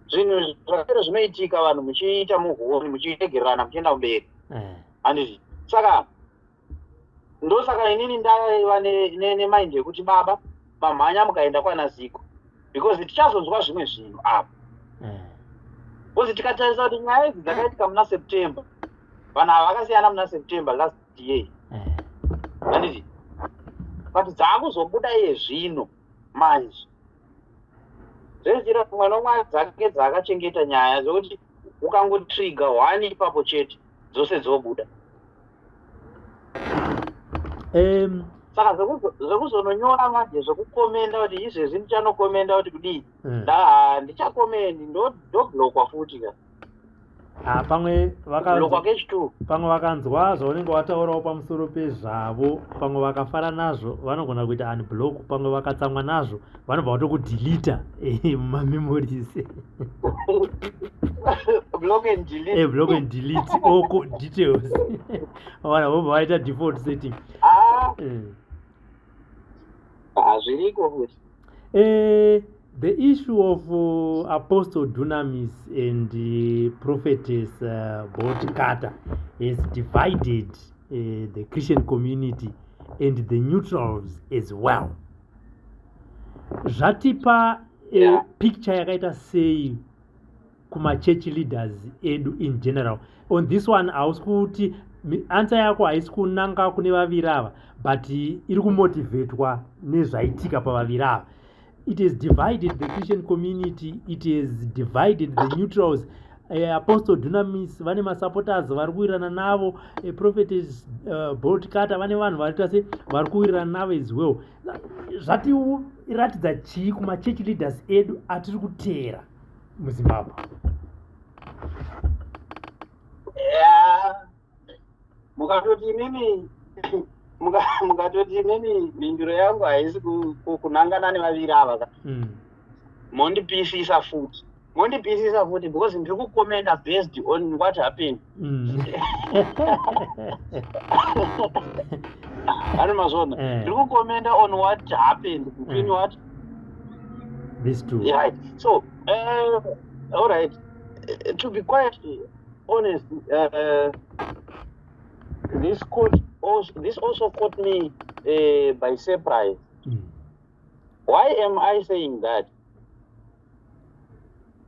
Zvinhu zvakadaro zvinoitika, vanhu muchiita muhoni, muchiregererana, muchienda kumberi, handiti? Saka ndosaka inini ndaiva nemind yekuti baba mamhanya mukaenda kwana Ziko, because tichazonzwa zvimwe zvinhu apa. Because tikatarisa kuti nyaya idzi dzakaitika muna September, vanhu ava vakasiyana muna September last year, handiti? But dzaakuzobuda iye zvino manje, zvezvira mwana umwe dzake dzaakachengeta nyaya, zvokuti ukangotrigger one ipapo chete, dzose dzobuda. Saka zvekuzononyora manje, zvekukomenda kuti izvezvi ndichanokomenda kuti kudii, ndichakomendi, ndoblockwa futi ka. Ah, pamwe Blockwa kechi2. Pamwe vakanzwa zvaunenge wataurawo pamusoro pezvavo, pamwe vakafara nazvo, vanogona kuita unblock. Pamwe vakatsamwa nazvo, vanobva vatokudeleta mumamemories. Block and delete. Block and delete all details, vana vobva vaita default setting. Ah, hazviriko futi. The issue of Apostle Dunamis and Prophetess Bolt Cutter has divided the Christian community and the neutrals as well. Zvatipa picture yakaita sei kumachurch leaders edu in general on this one? Hausi kuti answer yako haisi kunanga kune vaviri ava, but iri kumotivatwa nezvaitika pavaviri ava. It has divided the Christian community, it has divided the neutrals. Apostle Dunamis vane masupporters vari kuwirirana navo, Prophetess Bolt Cutter vane vanhu varita se vari kuwirirana navo as well. Zvatiratidza chii kumachurch leaders edu atiri kuteera muZimbabwe? Yeah. Mukatoti imimi mhinduro yangu haisi kunangana nevaviri ava ka, mondipisisa futi, mondipisisa futi, because ndiri kukomenda based on what happened. Ani mazvona? Ndiri kukomenda on what happened between what? These two. Right, so all right, to be quite honest, this also caught me by surprise. Why am I saying that?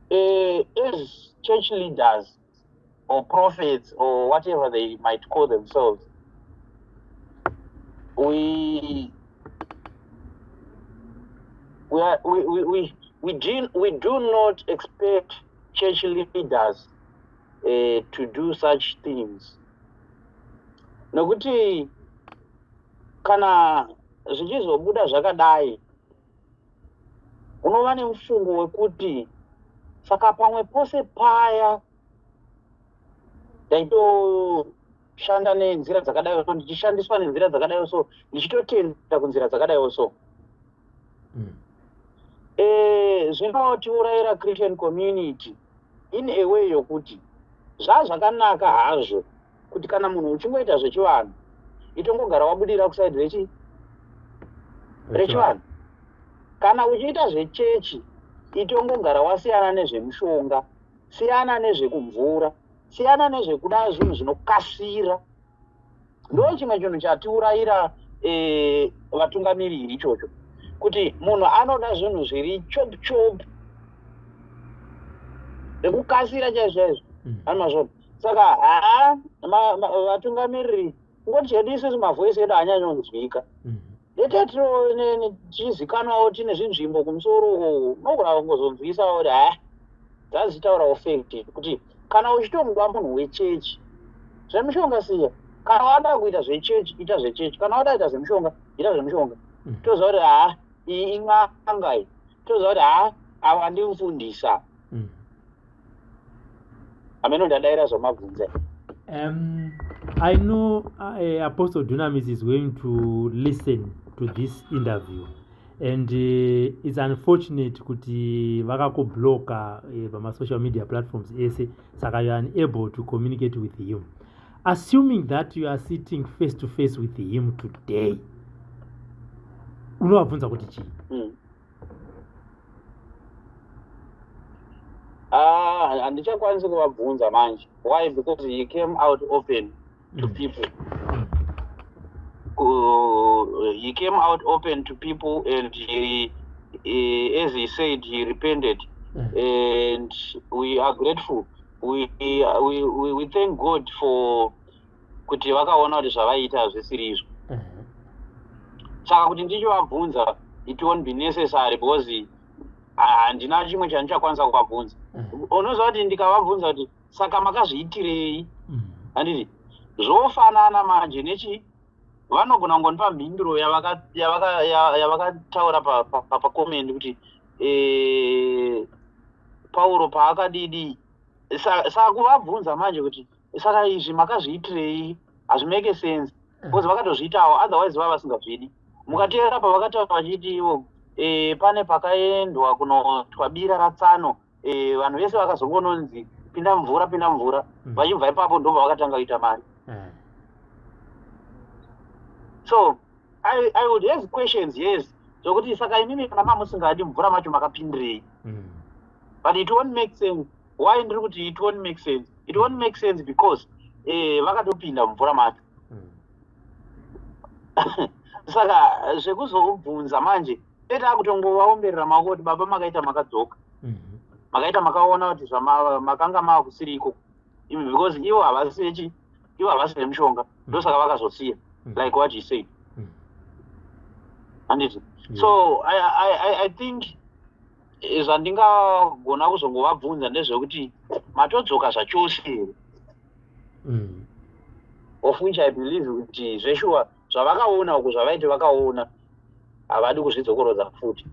As church leaders or prophets or whatever they might call themselves, we are, we do not expect church leaders to do such things. Nokuti kana zvichizobuda zvakadai, unova nemufungo wekuti saka pamwe pose paya ndaito ndichitoshanda nenzira dzakadai so, ndichishandiswa nenzira dzakadai so, ndichitotenda kunzira dzakadaiwo so. Zvinotiurayira Christian community in a way yokuti zvazvakanaka hazvo kuti kana munhu uchingoita zvechivanhu, itongogara wabudira kusaidi rechivanhu. Kana uchiita zvechechi, itongogara wasiyana nezvemushonga, siyana nezvekumvura, siyana nezvekuda zvinhu zvinokasira. Ndo chimwe chinhu chatiurayira vatungamiriri ichocho, kuti munhu anoda zvinhu zviri chop chop, zvekukasira chaizvo chaizvo. Anomazvona. Saka haa, vatungamiriri, ngoti chedu isusu mavoice edu haanyanyonzwika. Dete tichizikanwawo tine zvinzvimbo kumusoro uko, unogona kungozonzwisawo kuti ha, dzazitaurawo fact kuti kana uchitomuda munhu wechechi, zvemishonga siya. Kana wada kuita zvechechi, ita zvechechi. Kana wada kuita zvemushonga, ita zvemushonga. Toziva kuti ha, iyi in'anga iyi. Toziva kuti ha, ava ndimufundisa. Ameno ndadaira zvamabvunza. I know Apostle Dunamis is going to listen to this interview, and it's unfortunate kuti vakakubloka pamasocial media platforms ese, saka you are unable to communicate with him. Assuming that you are sitting face to face with him today, unovabvunza kuti chii? Ah, handichakwanisi kuvabvunza manje. Why? Because he came out open to people. He came out open to people and he, as he said, he repented. And we are grateful. We thank God for kuti vakaona kuti zvavaita hazvisiri izvo. Saka kuti ndichivabvunza, it won't be necessary because handina chimwe chandichakwanisa kuvabvunza. Unoziva kuti ndikavabvunza kuti saka makazviitirei, handiti zvofanana manje nechi vanogona kungondipa mhinduro yavakataura pacomment kuti Pauro paakadidi. Saka kuvabvunza manje kuti saka izvi makazviitirei hazvimake sense, because vakatozviitawo, otherwise vava vasingazvidi. Mukateera pavakataura vachiti ivo pane pakaendwa kunotwa bira ratsano, vanhu vese vakazongononzi pinda mvura, pinda mvura. Vachibva ipapo ndobva vakatanga kuita mari. So I would have questions, yes, zvokuti saka imimi kana mamusingadi mvura macho makapindirei? But it won't make sense. Why ndiri kuti it won't make sense? It won't make sense because vakatopinda mumvura macho. Saka zvekuzobvunza manje, teta kutongovaomberera maoko kuti baba, makaita makadzoka. Makaita makaona kuti makanga mava kusiri ikoko imi, because ivo havasi vechi, ivo havasi vemushonga, ndosaka vakazosiya. Like what he said, handiti? So I think zvandingagona kuzongovabvunza ndezvekuti matodzoka zvachose here? Of which I believe kuti zveshuwa zvavakaona uku, zvavaiti vakaona, havadi kuzvidzokorodza futi.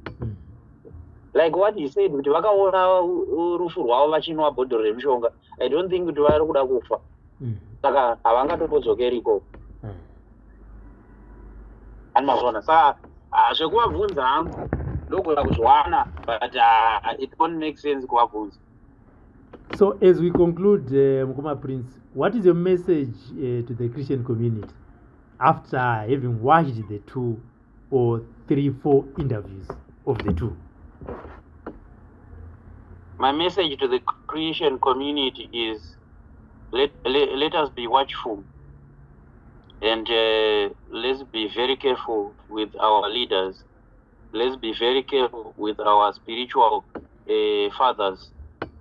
Like what he said kuti vakaona rufu rwavo vachinwa bhodhoro remushonga, I don't think kuti vari kuda kufa. Saka havangatombodzokeri ikoko. Ani mazvona? Saka zvekuvabvunza hangu ndogona kuzviwana, but it won't make sense kuvabvunza. So as we conclude, Mukoma Prince, what is your message to the Christian community after having watched the two or three, four interviews of the two? My message to the Christian community is let us be watchful and let's be very careful with our leaders. Let's be very careful with our spiritual fathers.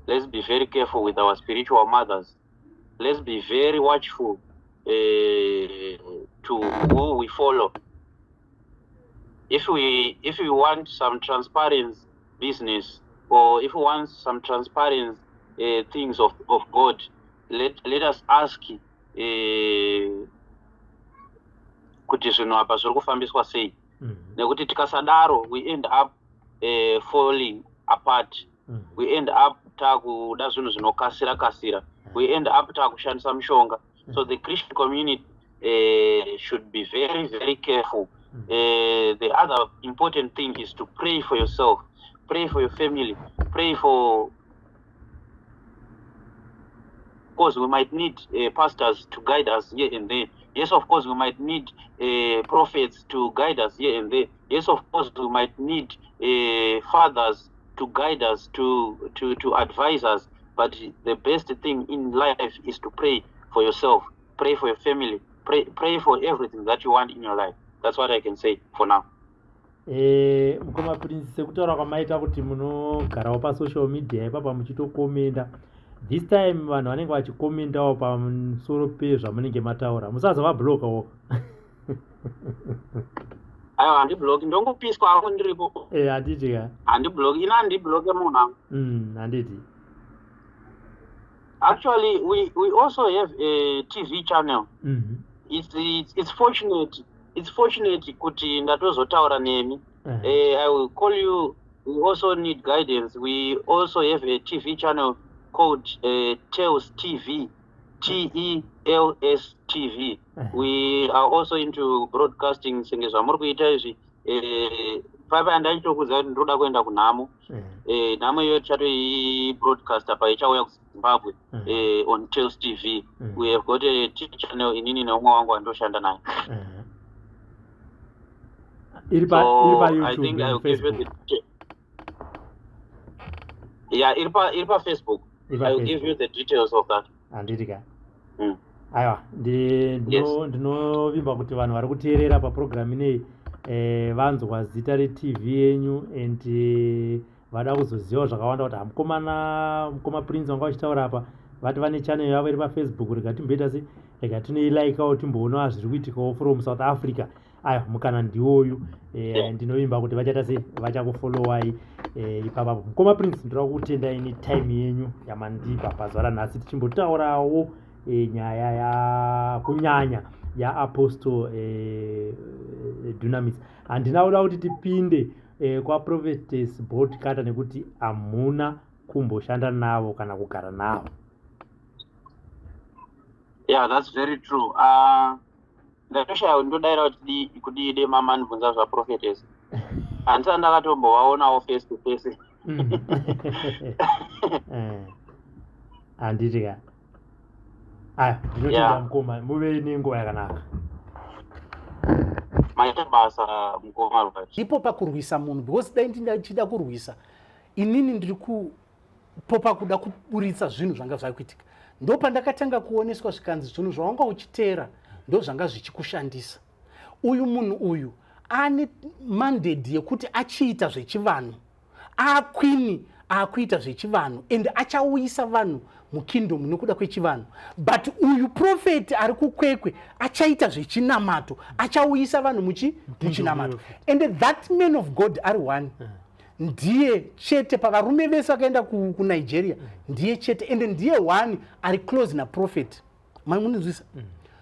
Let's be very careful with our spiritual mothers. Let's be very watchful to who we follow. If we want some transparent business or if we want some transparent things of God, let us ask kuti zvinhu apa zviri kufambiswa sei. Nekuti tikasadaro, we end up falling apart. We end up taakuda zvinhu zvinokasira kasira. We end up taakushandisa mishonga. So the Christian community should be very, very careful. The other important thing is to pray for yourself, pray for your family, pray for, of course we might need pastors to guide us here and there. Yes, of course we might need prophets to guide us here and there. Yes, of course we might need fathers to guide us, to advise us. But the best thing in life is to pray for yourself, pray for your family, pray for everything that you want in your life. That's what I can say for now. Mukoma Prince, sekutaura kwamaita kuti munogarawo pasocial media ipapa muchitokomenda, this time vanhu vanenge vachikomendawo pamusoro pezvamunenge mataura, musazovablokawo. Aiwa, handibloki, ndongopiswa hangu ndiripo. Handiti ka? Handibloki, ina handibloke munhu hangu. Handiti. Actually, we also have a TV channel. It's fortunate kuti ndatozotaura nemi. I will call you. We also need guidance. We also have a TV channel called Tales TV, Tels TV. We are also into broadcasting senge zvamuri kuita izvi. Paipa ndachitokudza kuti ndoda kuenda kunhamo. Nhamo iyoyo tichatoibroadcaster paichauya kuZimbabwe on Tales TV. We have got a TV channel, inini neumwe wangu wandoshanda naye. Iri pa YouTube and Facebook? Yeah, iri paFacebook. I will give you the details of that. Handiti ka? Aiwa, ndinovimba kuti vanhu vari kuteerera papurogiramu inei vanzwa zita reTV yenyu and vada kuzozivawo zvakawanda kuti hamukomana mukoma Prince vanga vachitaura apa, vati vane channel yavo iri paFacebook. Rega timboita se, rega tinoilaikawo, timboona zviri kuitikawo from South Africa. Aiwa, mukana ndiwoyu. Ndinovimba kuti vachaita sei, vachakufollowai ipapapo. Mukoma Prince, ndoda kutendai netime yenyu yamandipa pazuva ranhasi, tichimbotaurawo nyaya yakunyanya yaApostle Dunamis. Handina kuda kuti tipinde kwaProphetess Boltcutter nekuti hamuna kumboshanda navo kana kugara navo. Yeah, that's very true. Ndatoshaya ndodayira kuti kudii de mama ndibvunza zvaprophetess. Handisati ndakatombovaonawo face to face. Handiti ka? Aya, ndinotenda mukoma, muve nenguva yakanaka. Maita basa, mukoma Robert. Ipo pakurwisa munhu, because dai ndinachida kurwisa inini, ndiri kupo pakuda kuburitsa zvinhu zvanga zvakuitika. Ndo pandakatanga kuoneswa, zvikanzi zvinhu zvawanga uchiteera ndo zvanga zvichikushandisa. Uyu munhu uyu ane mandate yekuti achiita zvechivanhu, akwini akuita zvechivanhu and achauyisa vanhu mukingdom nekuda kwechivanhu. But uyu prophet ari kuKwekwe achaita zvechinamato, achauyisa vanhu muchinamato. And that man of God ari one, ndiye chete pavarume vese vakaenda kuNigeria, ndiye chete and ndiye one ari close naprophet. Mamunzwisa?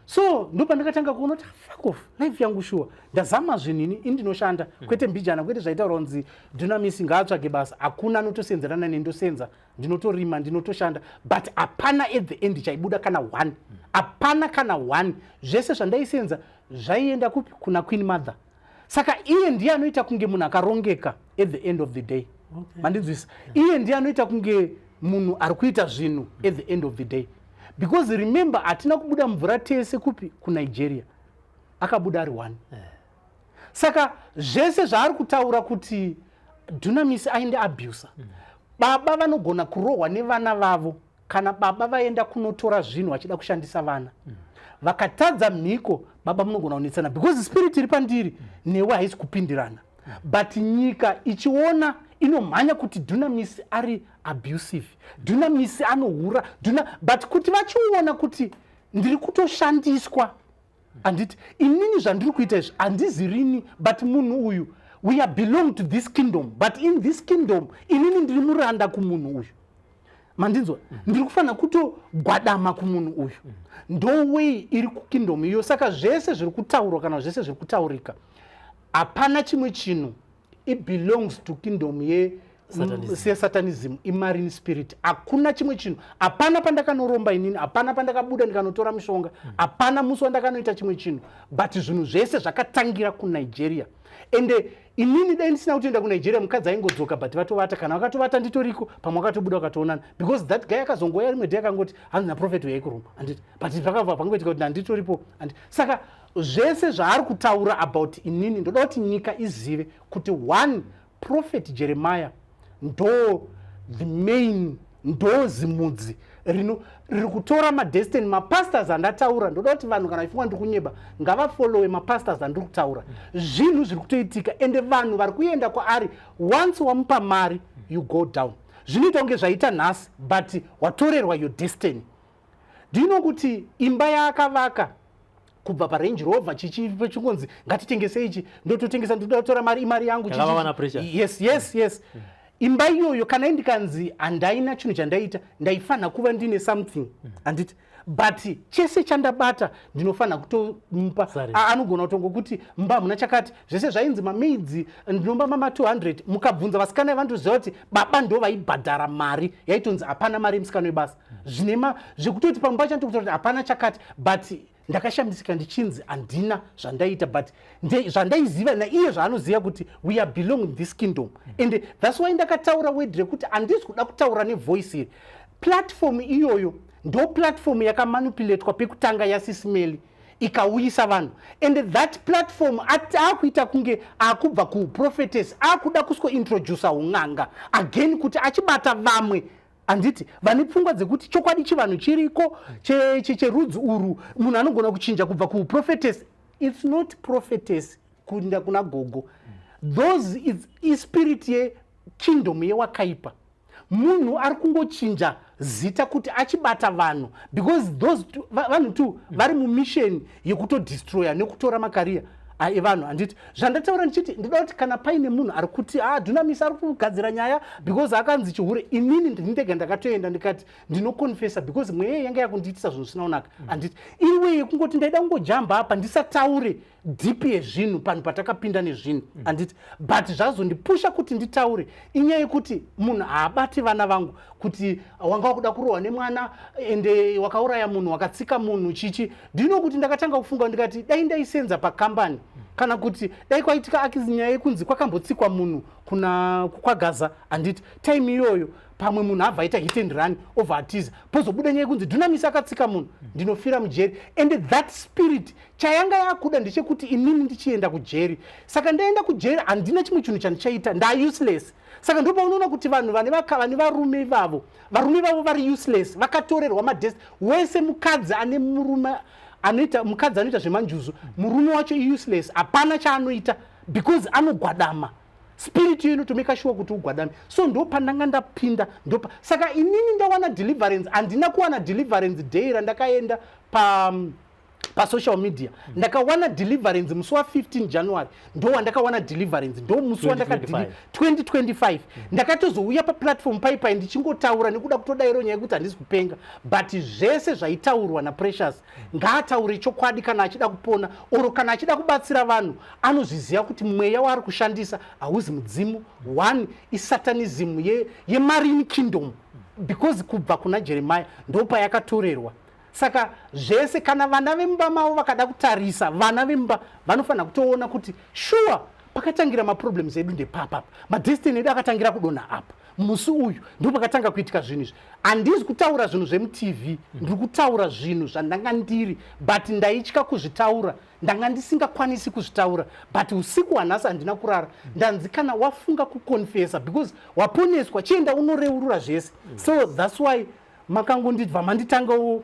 So ndo pandakatanga kuona kuti fuck off, life yangu sure ndazama zvinhu. Ini ini ndinoshanda, kwete mbijana, kwete zvaitaura kunzi Dunamis ngaatsvage basa. Hakuna anotosenzerana nendosenza, ndinotorima, ndinotoshanda, but hapana at the end chaibuda kana one, hapana kana one. Zvese zvandaisenza zvaienda kupi? Kuna Queen Mother. Saka iye ndiye anoita kunge munhu akarongeka at the end of the day. Mandinzwisa? Iye ndiye anoita kunge munhu ari kuita zvinhu at the end of the day, because remember, hatina kubuda mvura tese kupi? KuNigeria. Akabuda ari one. Saka zvese zvaari kutaura kuti Dunamis aende abusa baba, vanogona kurohwa nevana vavo kana baba vaenda kunotora zvinhu vachida kushandisa vana, vakatadza mhiko, baba munogona kunetsana because spirit iri pandiri newe haisi kupindirana. But nyika ichiona inomhanya kuti Dunamis ari abusive, Dunamis anohura Duna, but kuti vachiona kuti ndiri kutoshandiswa, handiti inini zvandiri kuita izvi handizirini, but munhu uyu, we are belong to this kingdom, but in this kingdom inini ndiri muranda kumunhu uyu. Mandinzwa? Ndiri kufanira kutogwadama kumunhu uyu. Ndo way iri kukingdom iyo. Saka zvese zviri kutaurwa kana zvese zviri kutaurika, hapana chimwe chinhu, it belongs to kingdom. Satanism. Sesatanism imarine spirit. Hakuna chimwe chinhu. Hapana pandakanoromba inini, hapana pandakabuda ndikanotora mishonga, hapana musi wandakanoita chimwe chinhu, but zvinhu zvese zvakatangira kuNigeria. Ende inini dai ndisina kutoenda kuNigeria, mukadzi aingodzoka, but vatovata. Kana vakatovata nditoriko, pamwe vakatobuda vakatoonana, because that guy akazongoya rimwe day akangoti, "Hanzi naprophet, uyai kuruma," handiti? But zvakabva pangoitika kuti handitoripo, handiti? Saka zvese zvaari kutaura about inini, ndoda kuti nyika izive kuti one Prophet Jeremiah ndo the main, ndo zimudzi rino riri kutora madestiny. Mapastors andataura, ndoda kuti vanhu kana vachifunga ndiri kunyeba, ngavafollowe mapastors andiri kutaura. Zvinhu zviri kutoitika, ende vanhu vari kuenda kwaari. Once wamupa mari, you go down. Zvinoita kunge zvaita nhasi, but watorerwa your destiny. Do you know kuti imba yaakavaka kubva paRange Rover, chingonzi ngatitengese ichi, ndototengesa, ndoda kutora mari, imari yangu. Yakavakwa naPrecious. Yes, imba iyoyo, kana indikanzi handaina chinhu chandaita, ndaifanira kuva ndine something, handiti? But chese chandabata ndinofanira kutomupa. Sorry. Anogona kutongokuti mba hamuna chakati, zvese zvainzi mamaids ndinomba mama 200. Mukabvunza vasikana, vanotoziva kuti baba ndo vaibhadhara mari. Yaitonzi hapana mari yemusikana webasa. Zvinema zvekutoti pamwe pacho ndikutora kuti hapana chakati, but ndakashamisika ndichinzi handina zvandaita. But zvandaiziva naiye zvaanoziva kuti we are belong in this kingdom, and that's why ndakataura word rekuti handisi kuda kutaura nevoice iri. Platform iyoyo ndo platform yakamanipulatwa pekutanga yaSis Melly, ikauyisa vanhu, and that platform akuita kunge akubva kuprophetess, akuda kuscointroduca un'anga again kuti achibata vamwe, handiti? Vane pfungwa dzekuti chokwadi chivanhu chiriko cherudzi urwu, munhu anogona kuchinja kubva kuprophetess. It's not prophetess kuenda kuna gogo. Those is ispirit yekingdom yewakaipa. Munhu ari kungochinja zita kuti achibata vanhu, because those vanhu two vari mumission yekutodestroya nekutora macareer evanhu, handiti? Zvandataura ndichiti ndoda kuti kana paine munhu ari kuti a Dunamis ari kugadzira nyaya because akanzi chihure, inini ndini ndega ndakatoenda ndikati ndinoconfessa, because mweya yanga yakundiitisa zvinhu zvisina kunaka, handiti? Iriwe yekungoti ndaida kungojamba apa ndisataure deep yezvinhu panhu patakapinda nezvinhu, handiti? But zvazondipusha kuti nditaure inyaya yekuti munhu haabati vana vangu, kuti wanga wakuda kurohwa nemwana, ende wakauraya munhu, wakatsika munhu, chichi. Ndino kuti ndakatanga kufunga ndikati dai ndaisenza pakambani, kana kuti dai kwaitika akizi nyaya yekunzi kwakambotsikwa munhu kuna kwaGaza, handiti? Time iyoyo pamwe munhu abva aita hit and run, obva atiza, pozobuda nyaya yekunzi Dunamis akatsika munhu, ndinofira mujeri. And that spirit chayanga yakuda ndechekuti inini ndichienda kujeri. Saka ndaenda kujeri, handina chimwe chinhu chandichaita, ndauseless. Saka ndopaunoona kuti vanhu vane varume ivavo, varume vavo vari useless, vakatorerwa madestiny wese. Mukadzi ane murume anoita, mukadzi anoita zvemanjuzu, murume wacho iuseless, hapana chaanoita because anogwadama. Spirit iyo inotomeka sure kuti ugwadame. So ndo pandanga ndapinda ndopa. Saka inini ndawana deliverance. Handina kuwana deliverance day randakaenda pa pasocial media. Ndakawana deliverance musi wa15 January, ndo wandakawana deliverance, ndo musi wandaka 2025. 2025. Ndakatozouya paplatform paipai ndichingotaura nekuda kutodayiro nyaya yekuti handisi kupenga, but zvese zvaitaurwa naPrecious, ngaataure chokwadi kana achida kupona oro kana achida kubatsira vanhu. Anozviziva kuti mweya waari kushandisa hauzi mudzimu. One isatanism yemarine kingdom, because kubva kuna Jeremiah ndo payakatorerwa. Saka zvese, kana vana vemumba mavo vakada kutarisa, vana vemumba vanofanira kutoona kuti sure pakatangira maproblems edu ndepapapa, madestiny edu akatangira kudonha apa. Musi uyu ndo pakatanga kuitika zvinhu izvi. Handizi kutaura zvinhu zvemuTV, ndiri kutaura zvinhu zvandanga ndiri, but ndaitya kuzvitaura, ndanga ndisingakwanisi kuzvitaura. But usiku hwanhasi handina kurara. Ndanzi kana wafunga kuconfessa because waponeswa, chienda unoreurura zvese. So that's why makangondibva manditangawo.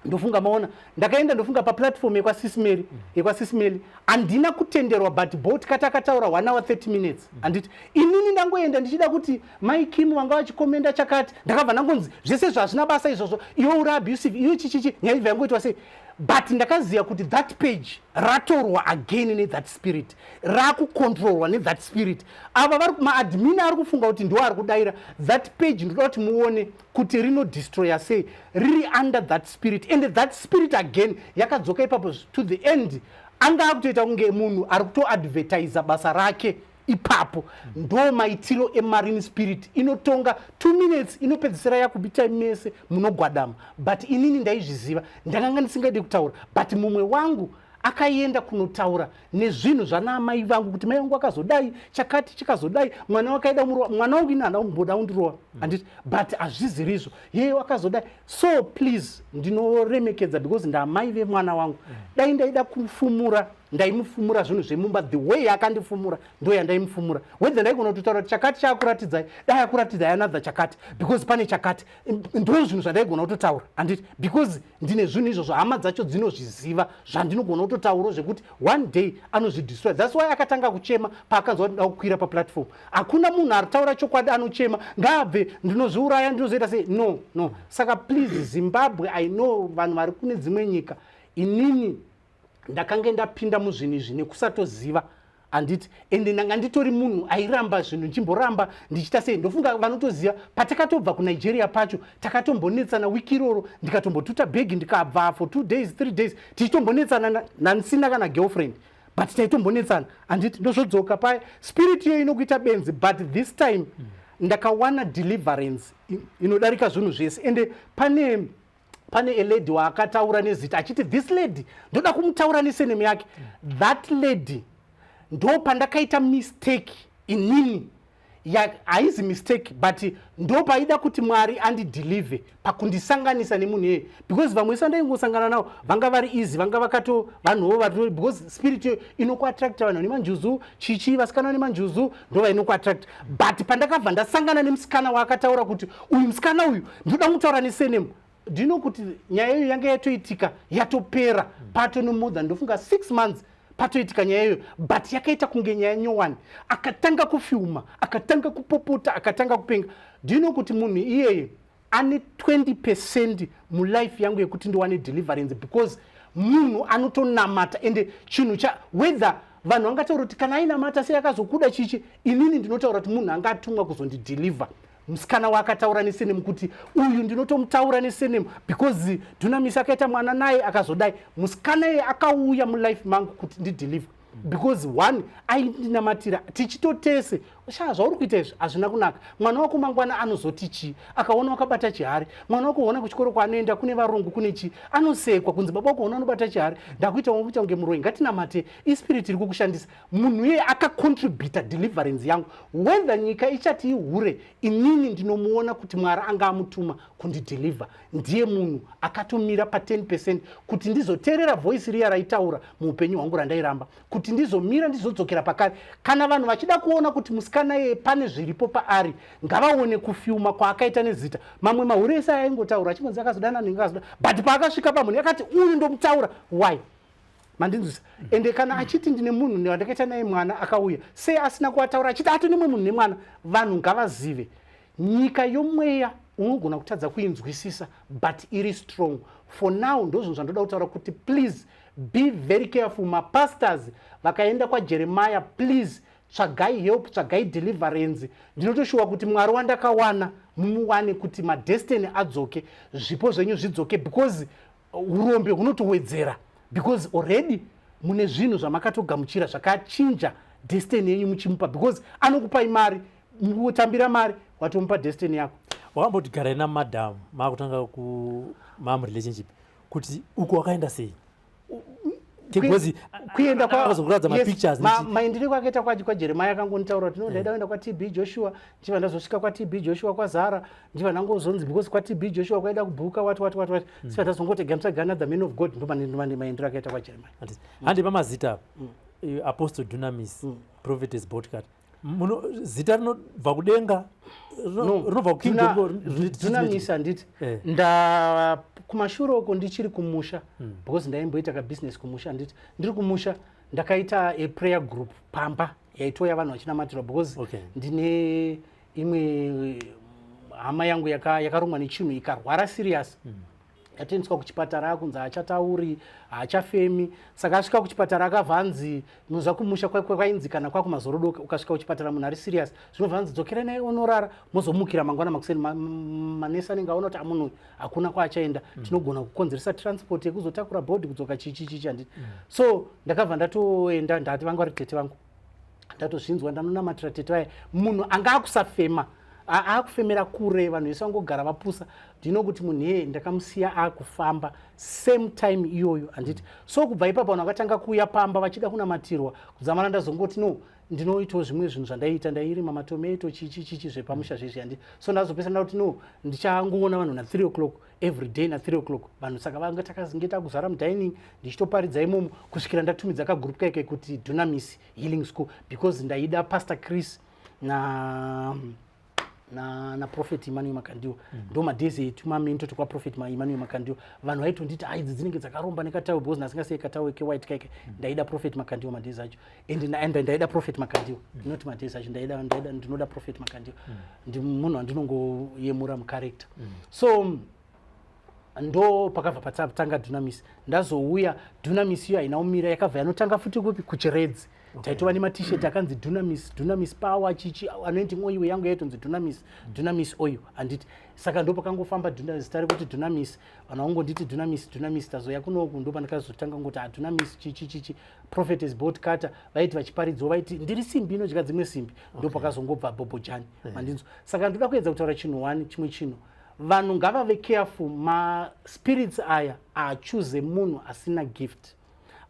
Ndofunga maona ndakaenda, ndofunga paplatform yekwaSis Melly. YekwaSis Melly handina kutenderwa, but bot kati akataura 1 hour 30 minutes, handiti? Inini ndangoenda ndichida kuti Mai Kim vanga vachikomenda chakati, ndakabva ndangonzi zvese zvazvina basa izvozvo, iwe uri abusive, iwe chichichi. Nyaya ibva yangoitwa sei, but ndakaziva kuti that page ratorwa again nethat spirit, rakucontrolwa nethat spirit. Ava vari maadmin ari kufunga kuti ndiwo ari kudayira that page. Ndoda kuti muone kuti rinodestroya sei. Riri under that spirit, and that spirit again yakadzoka ipapo. To the end anga akutoita kunge munhu ari kutoadvertisa basa rake. Ipapo ndo maitiro emarine spirit. Inotonga 2 minutes, inopedzisira yakubitai mese munogwadama. But inini ndaizviziva, ndakanga ndisingadi kutaura, but mumwe wangu akaenda kunotaura nezvinhu zvana amai vangu, kuti mai vangu akazodai, chakati chikazodai, mwana wakaida murova mwana wangu. Ini handa kumboda kundirova, handiti? But hazvizirizvo, yeye wakazodai. So please, ndinoremekedza because ndamai vemwana wangu. Dai ndaida kufumura, ndaimufumura zvinhu zvemumba. The way yakandifumura ndo yandaimufumura. Whether ndaigona kutotaura kuti chakati chaakuratidzai, dai akuratidzai another chakati, because pane chakati, ndo zvinhu zvandaigona kutotaura, handiti? Because ndine zvinhu izvozvo, hama dzacho dzinozviziva zvandinogona kutotaurawo, zvekuti one day anozvidestroy. That's why akatanga kuchema paakanzwa kuti nda kukwira paplatform. Hakuna munhu ari taura chokwadi anochema, ngaabve, ndinozviuraya, ndinozoita sei. No, no. Saka please, Zimbabwe, I know vanhu vari kune dzimwe nyika. Inini ndakange ndapinda muzvinhu izvi nekusatoziva, handiti? Ende ndanga nditori munhu airamba zvinhu, ndichimboramba ndichiita sei. Ndofunga vanotoziva patakatobva kuNigeria pacho, takatombonetsana wiki iroro, ndikatombotuta bhegi ndikabva for 2 days, 3 days, tichitombonetsana. Nandisina kana girlfriend, but taitombonetsana, handiti? Ndozvodzoka paya, spirit iyo inokuita benzi. But this time ndakawana deliverance inodarika zvinhu zvese. Ende pane a lady waakataura nezita achiti, "This lady, ndoda kumutaura nesurname yake." That lady, ndo pandakaita mistake inini. Haizi mistake, but ndo paida kuti Mwari andideliver pakundisanganisa nemunhu iyeye, because vamwe sandaingosangana navo vanga vari easy, vanga vakato vanhuvo vari, because spirit iyo inokuattracta vanhu vane manjuzu, chichi, vasikana vane manjuzu ndo vainokuattracta. But pandakabva ndasangana nemusikana waakataura kuti uyu musikana uyu ndoda kutaura nesurname, ndino kuti nyaya iyo yanga yatoitika, yatopera pato nemore than, ndofunga, 6 months patoitika nyaya iyoyo, but yakaita kunge nyaya nyowani. Akatanga kufuma, akatanga kupopota, akatanga kupenga. Ndino kuti munhu iyeye ane 20% mulife yangu yekuti ndiwane deliverance, because munhu anotonamata. Ende chinhu cha whether vanhu vangataura kuti kana ainamata sei akazokuda chichi, inini ndinotaura kuti munhu anga atumwa kuzondideliver. Musikana waakataura nesurname kuti uyu ndinotomutaura nesurname because Dunamis akaita mwana naye akazodai, musikana iye akauya mulife mangu kuti ndideliver, because one, aindinamatira tichitotese, "Sha, zvauri kuita izvi hazvina kunaka. Mwana wako mangwana anozoti chii akaona wakabata chihari? Mwana wako ona kuchikoro kwaanoenda kune varungu, kune chii, anosekwa kunzi baba wako ona anobata chihari. Ndakuita kuita kunge muroi. Ngatinamate, ispirit iri kukushandisa." Munhu iyeye akacontributa deliverance yangu. Whether nyika ichati ihure, inini ndinomuona kuti Mwari anga amutuma kundideliver. Ndiye munhu akatomira pa10% kuti ndizoteerera voice riya raitaura muupenyu hwangu randairamba, kuti ndizomira, ndizodzokera pakare. Kana vanhu vachida kuona kuti musikana iyeye pane zviripo paari, ngavaone kufuma kwaakaita nezita. Mamwe mahure ese aingotaura achingonzi akazodana nenge akazoda, but paakasvika pamunhu yakati uyu ndomutaura, why? Mandinzwisa? Ende kana achiti ndine munhu wandakaita naye mwana akauya, sei asina kuataura achiti ato nemwe munhu nemwana? Vanhu ngavazive nyika yomweya unogona kutadza kuinzwisisa, but iri strong. For now, ndo zvinhu zvandoda kutaura kuti please be very careful. Mapastors vakaenda kwaJeremiah, please tsvagai help, tsvagai deliverance. Ndinotoshuwa kuti Mwari wandakawana mumuwane, kuti madestiny adzoke, zvipo zvenyu zvidzoke, because urombe hunotowedzera, because already mune zvinhu zvamakatogamuchira zvakachinja destiny yenyu muchimupa, because anokupai mari, mutambira mari, watomupa destiny yako. Wakamboti garai namadam, maakutanga ku mamurelationship, kuti uko wakaenda sei? Because Kuenda akazokuratidza mapictures. Maendere kwakaita kwaJeremiah, akangonditaura kuti no, ndaida kuenda kwaTB Joshua. Ndichibva ndazosvika kwaTB Joshua kwazara, ndichibva ndangozonzi because kwaTB Joshua kwaida kubhuka wati wati wati wati, sibva ndazongoti gamusaga another man of God. Ndomaendero akaita kwaJeremiah. Handi pamazita, Apostle Dunamis, Prophetess Botcat, zita rinobva kudenga, rinobva kukingdom? Dunamis, handiti? Nda kumashure uko ndichiri kumusha, because ndaimboita kabusiness kumusha, handiti? Ndiri kumusha ndakaita a prayer group pamba yaitoya vanhu vachinamatirwa, because ndine imwe hama yangu yakarumwa nechinhu, ikarwara serious, yatoendeswa kuchipatara, akunzi haachatauri, haachafemi. Saka asvika kuchipatara akabva anzi, munoziva kumusha kwainzi kana kwakumazorodoka, ukasvika kuchipatara munhu ari serious, zvinobva anzi dzokerai naye onorara, mozomukira mangwana makuseni. Manesi anenge aona kuti amunhu uyu hakuna kwaachaenda, tinogona kukonzeresa transport yekuzotakura body kudzoka, chichi chichi, handiti? So ndakabva ndatoenda, ndati vanga vari tete vangu. Ndatozvinzwa, ndanonamatira tete vaya. Munhu anga akusafema, akufemera kure, vanhu vese vangogara vapusa. Ndino kuti munhu iyeye ndakamusiya akufamba same time iyoyo, handiti? So kubva ipapo vanhu vakatanga kuuya pamba vachida kunamatirwa. Kudzamara ndazongoti, "No, ndinoitawo zvimwe zvinhu zvandaiita." Ndairima matomato, chichi chichi, zvepamusha zvezvi, handiti? So ndazopesa ndakuti, "No, ndichangoona vanhu na3 o'clock every day." Na3 o'clock vanhu saka vanga takazinge takuzara mudining, ndichitoparidza imomo kusvikira ndatumidza kagroup kaike kuti Dunamis Healing School, because ndaida Pastor Chris na Prophet Emmanuel Makandiwa. Ndo madays etumamento tekwaProphet Emmanuel Makandiwa. Vanhu vaitonditi, "Ai, idzi dzinenge dzakaromba nekatowel," because ndasingasei katowel kewhite kaike. Ndaida Prophet Makandiwa madays acho and ndaida Prophet Makandiwa. Not madays acho, ndaida ndinoda Prophet Makandiwa. Ndi munhu wandinongoyemura mucharacter. So ndo pakabva patanga Dunamis. Ndazouya, Dunamis iyo haina kumira, yakabva yanotanga futi kupi? KuChiredzi. Taitova nemaT-shirt akanzi Dunamis, Dunamis Power, chichi, anointing oil yangu yaitonzi Dunamis, Dunamis oil, handiti? Saka ndo pakangofamba zita rekuti Dunamis, vanhu vangonditi Dunamis, Dunamis. Tazoya kunoku, ndo pandakazotanga ngoti, "Ah, Dunamis," chichi chichi. Prophetess Bot Carter vaiti vachiparidzawo vaiti, "Ndiri simbi inodya dzimwe simbi." Ndo pakazongobva Bhobhojani, mandinzwa? Saka ndoda kuedza kutaura chinhu one chimwe chinhu: vanhu ngavave careful. Maspirits aya achuze munhu asina gift,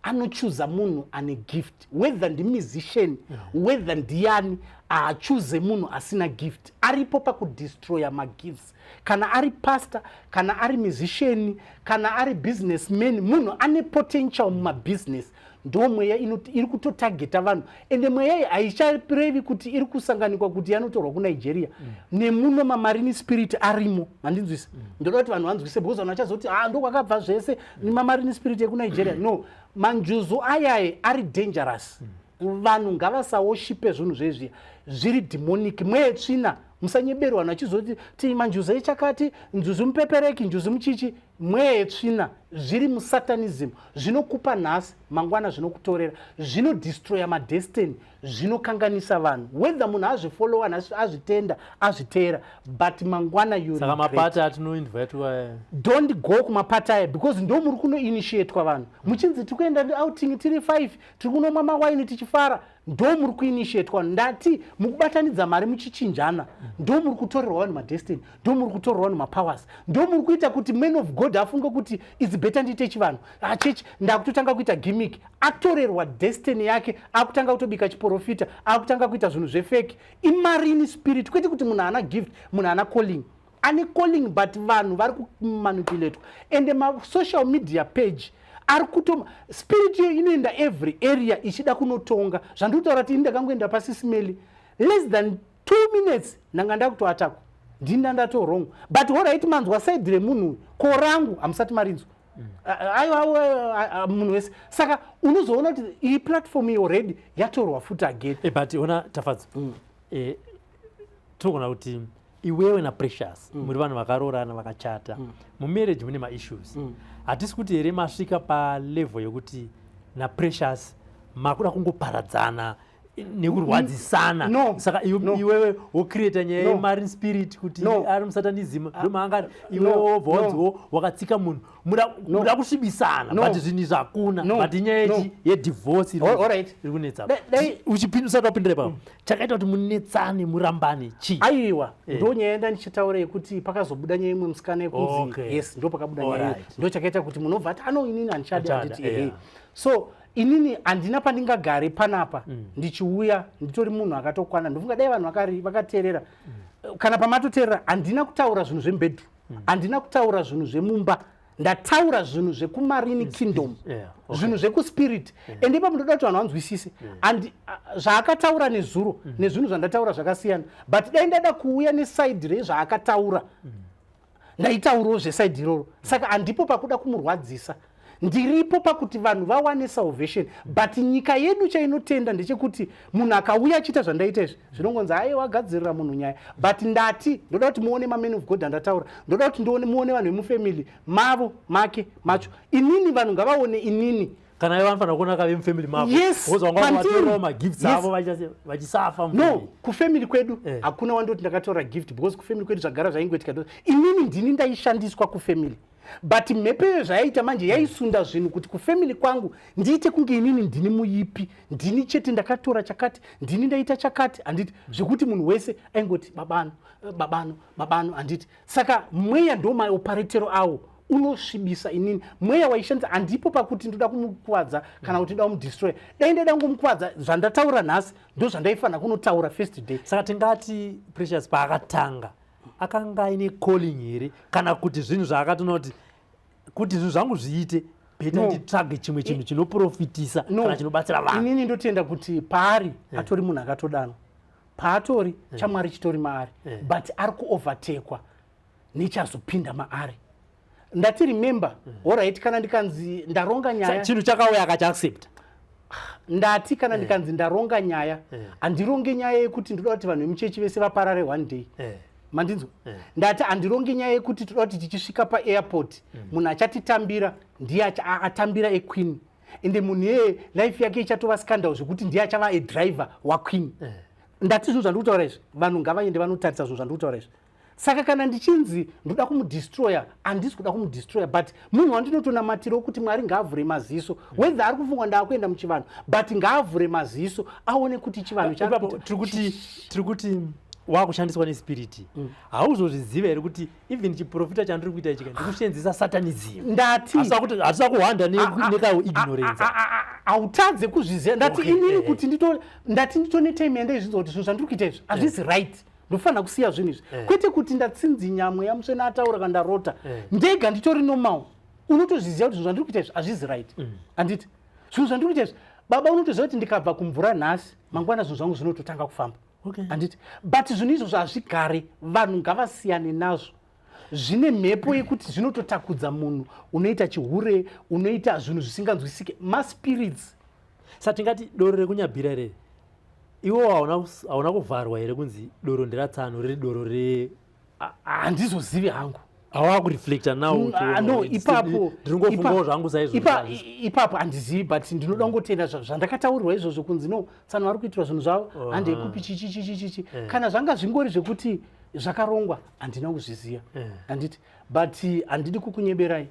anochuza munhu ane gift, whether ndimusician, whether ndiani, aachuze munhu asina gift. Aripo pakudestroya magifts, kana ari pastor, kana ari musician, kana ari businessman. Munhu ane potential mumabhizinesi, ndo mweya iri kutotargeta vanhu. Ende mweya iyi haicharevi kuti iri kusanganikwa kuti yanotorwa kuNigeria. Nemuno mamarine spirit arimo, mandinzwisa? Ndoda kuti vanhu vanzwise, because vanhu vachazoti, "Ah, ndokwakabva zvese, mamarine spirit ekuNigeria." No, manjuzu ayaye ari dangerous. Vanhu ngavasaworshipe zvinhu zvezviya zviri demonic, mweya tsvina. Musanyeberwa vanhu vachizoti ti manjuzu echakati, njuzu mupepereki, njuzu muchichi, mweya yetsvina. Zviri musatanism. Zvinokupa nhasi, mangwana zvinokutorera, zvinodestroya madestiny, zvinokanganisa vanhu. Whether munhu azvifollowa nhasi, azvitenda, azviteera, but mangwana you Saka regret. Mapati atinoinvitwa? Don't go kumapati aya, because ndo muri kunoinitiatwa vanhu muchinzi, "Tiri kuenda outing tiri 5, tiri kunomwa mawaini tichifara." Ndo muri kuinitiatwa. Ndati mukubatanidza mari muchichinjana, ndo muri kutorerwa vanhu madestiny, ndo muri kutorerwa vanhu mapowers, ndo muri kuita kuti man of God afunge kuti, "It's better ndiite chivanhu achechi, ndakutotanga kuita gimmick." Atorerwa destiny yake, akutanga kutobika chiprofita, akutanga kuita zvinhu zvefake. Imarine spirit. Kwete kuti munhu haana gift, munhu haana calling, ane calling, but vanhu vari kumanipulatwa. Ende masocial media page ari kuto spirit iyo inoenda every area ichida kunotonga. Zvandiri kutaura kuti ini ndakangoenda pasisimeli, less than 2 minutes ndanga ndakutoattackwa. Ndini ndandato wrong, but alright, manzwa side remunhu uyu, ko rangu hamusati marinzwa. Aiwa, munhu wese. Saka unozoona kuti iyi platform iyi already yatorwa futi again. But ona, Tafadza, tinogona kuti iwewe naPrecious muri vanhu vakaroorana, vakachata. Mumarriage mune maissues. Hatisi kuti here masvika palevel yekuti naPrecious makuda kungoparadzana nekurwadzisana? No. Saka No. iwewe wocreata nyaya No. yemarine spirit kuti No. ari musatanism, ndomaanga iwewe No. wobva No. wanziwo wakatsika munhu, No. muda kusvibisana. No. But zvinhu izvi hakuna. No. But inyaya No. yedivorce Alright. iri kunetsa. Usati wapindira ipapo, chakaita kuti munetsane, murambane chii? Aiwa, ndo nyaya yanda ndichitaura yekuti pakazobuda nyaya imwe musikana yekunzi yes, ndo pakabuda nyaya iyoyo. Ndo chakaita kuti munhu obva ati, "Ano, inini handichadi." Handichada, Handiti? Ehe. So inini handina pandingagare panapa ndichiuya nditori munhu akatokwana. Ndofunga dai vanhu vakateerera, kana pamatoteerera, handina kutaura zvinhu zvemubedroom, handina kutaura zvinhu zvemumba, ndataura zvinhu zvekumarine kingdom, zvinhu zvekuspirit. Ende ipapo ndoda kuti vanhu vanzwisise. And zvaakataura nezuro nezvinhu zvandataura zvakasiyana, but dai ndada kuuya neside rezvaakataura, ndaitaurawo zveside iroro. Saka handipo pakuda kumurwadzisa, ndiripo pakuti vanhu vawane salvation. But nyika yedu chainotenda ndechekuti munhu akauya achiita zvandaita izvi, zvinongonzi, "Aiwa, agadzirira munhu nyaya." But ndati ndoda kuti muone mamen of God andataura, ndoda kuti ndione, muone vanhu vemufamily mavo, make macho. Inini vanhu ngavaone inini. Kana ivo vanofanira kuona kave mufamily mako. Yes, Because vanga kwandiri. vatorawo magifts avo vachisafa No, mufamily. Kufamily kwedu hakuna wandoti ndakatora gift, because kufamily kwedu zvagara zvaingoitika. Inini ndini ndaishandiswa kufamily. But mhepo iyoyo zvayaita manje, yaisunda zvinhu kuti kufamily kwangu ndiite kunge inini ndini muipi, ndini chete ndakatora chakati, ndini ndaita chakati, handiti? Zvekuti munhu wese aingoti babano, babano, babano, handiti? Saka mweya ndo maoperatero awo unosvibisa. Inini mweya waishandisa, handipo pakuti ndoda kumukuvadza kana kuti ndoda kumudestroya. Dai ndaida kungomukuvadza, zvandataura nhasi ndo zvandaifanira kunotaura first day. Saka tingati Precious paakatanga akanga aine calling here, kana kuti zvinhu zvaakatoona kuti zvinhu zvangu zviite better, No. nditsvage chimwe chinhu chinoprofitisa No. kana chinobatsira vanhu? Inini ndotenda kuti paari atori munhu akatodanwa, paatori chaMwari chitori maari, but ari kuovertakwa nechazopinda maari. Ndati remember, alright, kana ndikanzi ndaronga nyaya, Chinhu chakauya akachiaccepta. Ndati kana ndikanzi ndaronga nyaya, handironge nyaya yekuti ndoda kuti vanhu vemuchechi vese vaparare one day. Mandinzwa? Ndati handironge nyaya yekuti toda kuti tichisvika paairport munhu achatitambira ndiye atambira equeen, ende munhu iyeye life yake ichatova scandal zvekuti ndiye achava edriver waqueen. Ndati zvinhu zvandiri kutaura izvi, vanhu ngavaende vanotarisa zvinhu zvandiri kutaura izvi. Saka kana ndichinzi ndoda kumudestroya, handisi kuda kumudestroya, but munhu wandinotonamatirawo kuti Mwari ngaavhure maziso, whether ari kufungwa ndaakuenda muchivanhu, but ngaavhure maziso aone kuti chivanhu Ipapo chaari. tiri kuti wakushandiswa nespirit. Hauzozviziva here kuti even chiprofita chandiri kuita ichika ndikushandisa satanism? Ndati Hatisa kuhwanda nekaignorance. Hautadze kuzviziva. Ndati inini kuti ndati nditone time yandaizvinzwa kuti zvinhu zvandiri kuita izvi hazvisi right, ndofanira kusiya zvinhu izvi, kwete kuti ndatsinzinya mweya mutsvene ataura kana ndarota. Ndega nditori normal, unotozviziva kuti zvinhu zvandiri kuita izvi hazvisi right, handiti? Zvinhu zvandiri kuita izvi, baba, unotoziva kuti ndikabva kumvura nhasi, mangwana zvinhu zvangu zvinototanga kufamba, handiti? But zvinhu izvozvo hazvigare, vanhu ngavasiyane nazvo. Zvine mhepo yekuti zvinototakudza munhu, unoita chihure, unoita zvinhu zvisinganzwisike, maspirits. Sa tingati doro rekunyabhira here, iwo hauna kuvharwa here kunzi doro nderatsano, riri doro re Handizozivi hangu. Hawakureflecta now? Ah, no, ipapo Ndiringofungawo zvangu saizvozvo. Ipapo handizivi, but ndinoda kungotenda zvandakataurirwa izvozvo kunzi no, tsano vari kuitirwa zvinhu zvavo, handekupi chichi chichi chichi. Kana zvanga zvingori zvekuti zvakarongwa, handina kuzviziva, handiti? But handidi kukunyeberai.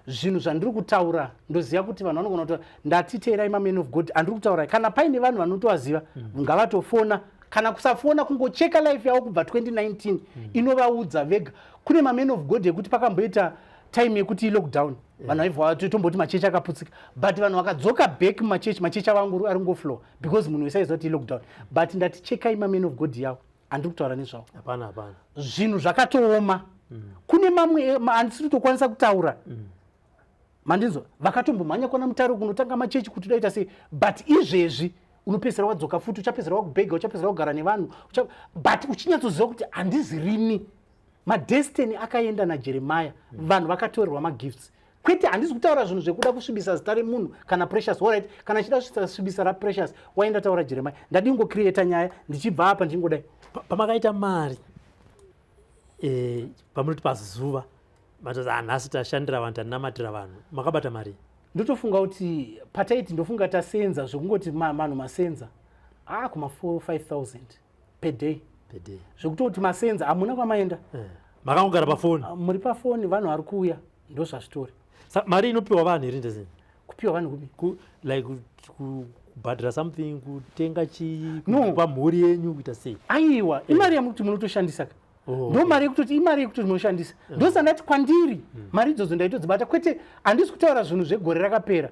Zvinhu zvandiri kutaura, ndoziva kuti vanhu vanogona kutaura. Ndati teerai mamen of God andiri kutaurai. Kana paine vanhu vanotovaziva, ngavatofona, kana kusafona, kungocheka life yavo kubva 2019, inovaudza vega. Kune mamen of God ekuti pakamboita time yekuti lockdown, vanhu vaibva tomboti machechi akaputsika, but vanhu vakadzoka back mumachechi, machechi avo ari ngoflow because munhu wese aiziva kuti lockdown. But ndati chekai mamen of God yavo handiri kutaura nezvavo. Hapana, hapana. Zvinhu zvakatooma. Kune mamwe handisiri kutokwanisa kutaura. Mandinzwa? Vakatombomhanya kwana Mutare kunotanga machechi kuti udaita sei, but izvezvi unopedzisira wadzoka futi, uchapedzisira wakubhega, uchapedzisira wagara nevanhu, but uchinyatsoziva kuti handizi rini. Madestiny akaenda naJeremaya, vanhu vakatorerwa magifts. Kwete, handisi kutaura zvinhu zvekuda kusvibisa zita remunhu kana Precious. Alright, kana achida kusvibisa raPrecious, waenda taura Jeremaya. Ndadingocreata nyaya ndichibva apa ndichingodai. Pamakaita mari, pamunoti pazuva matoti, "Ah, nhasi tashandira vanhu, tanamatira vanhu," makabata mari? Ndotofunga kuti pataiti, ndofunga tasenza zvekungoti vanhu masenza kuma 4 5000 per day. Per day. Zvekutoti masenza, hamuna kwamaenda. Makangogara pafoni. Ah, muri pafoni, vanhu vari kuuya, ndozvazvitori. Mari inopiwa vanhu here ndezini? Kupiwa vanhu kupi? Like kubhadhara something, kutenga chii? No. Kupa mhuri yenyu, kuita sei? Aiwa, imari yamukuti munotoshandisa ka. Oh, Ndo mari yekutoti, imari yekutoti munoshandisa. Ndosandati kwandiri mari idzodzo ndaitodzibata. Kwete, handisi kutaura zvinhu zvegore rakapera,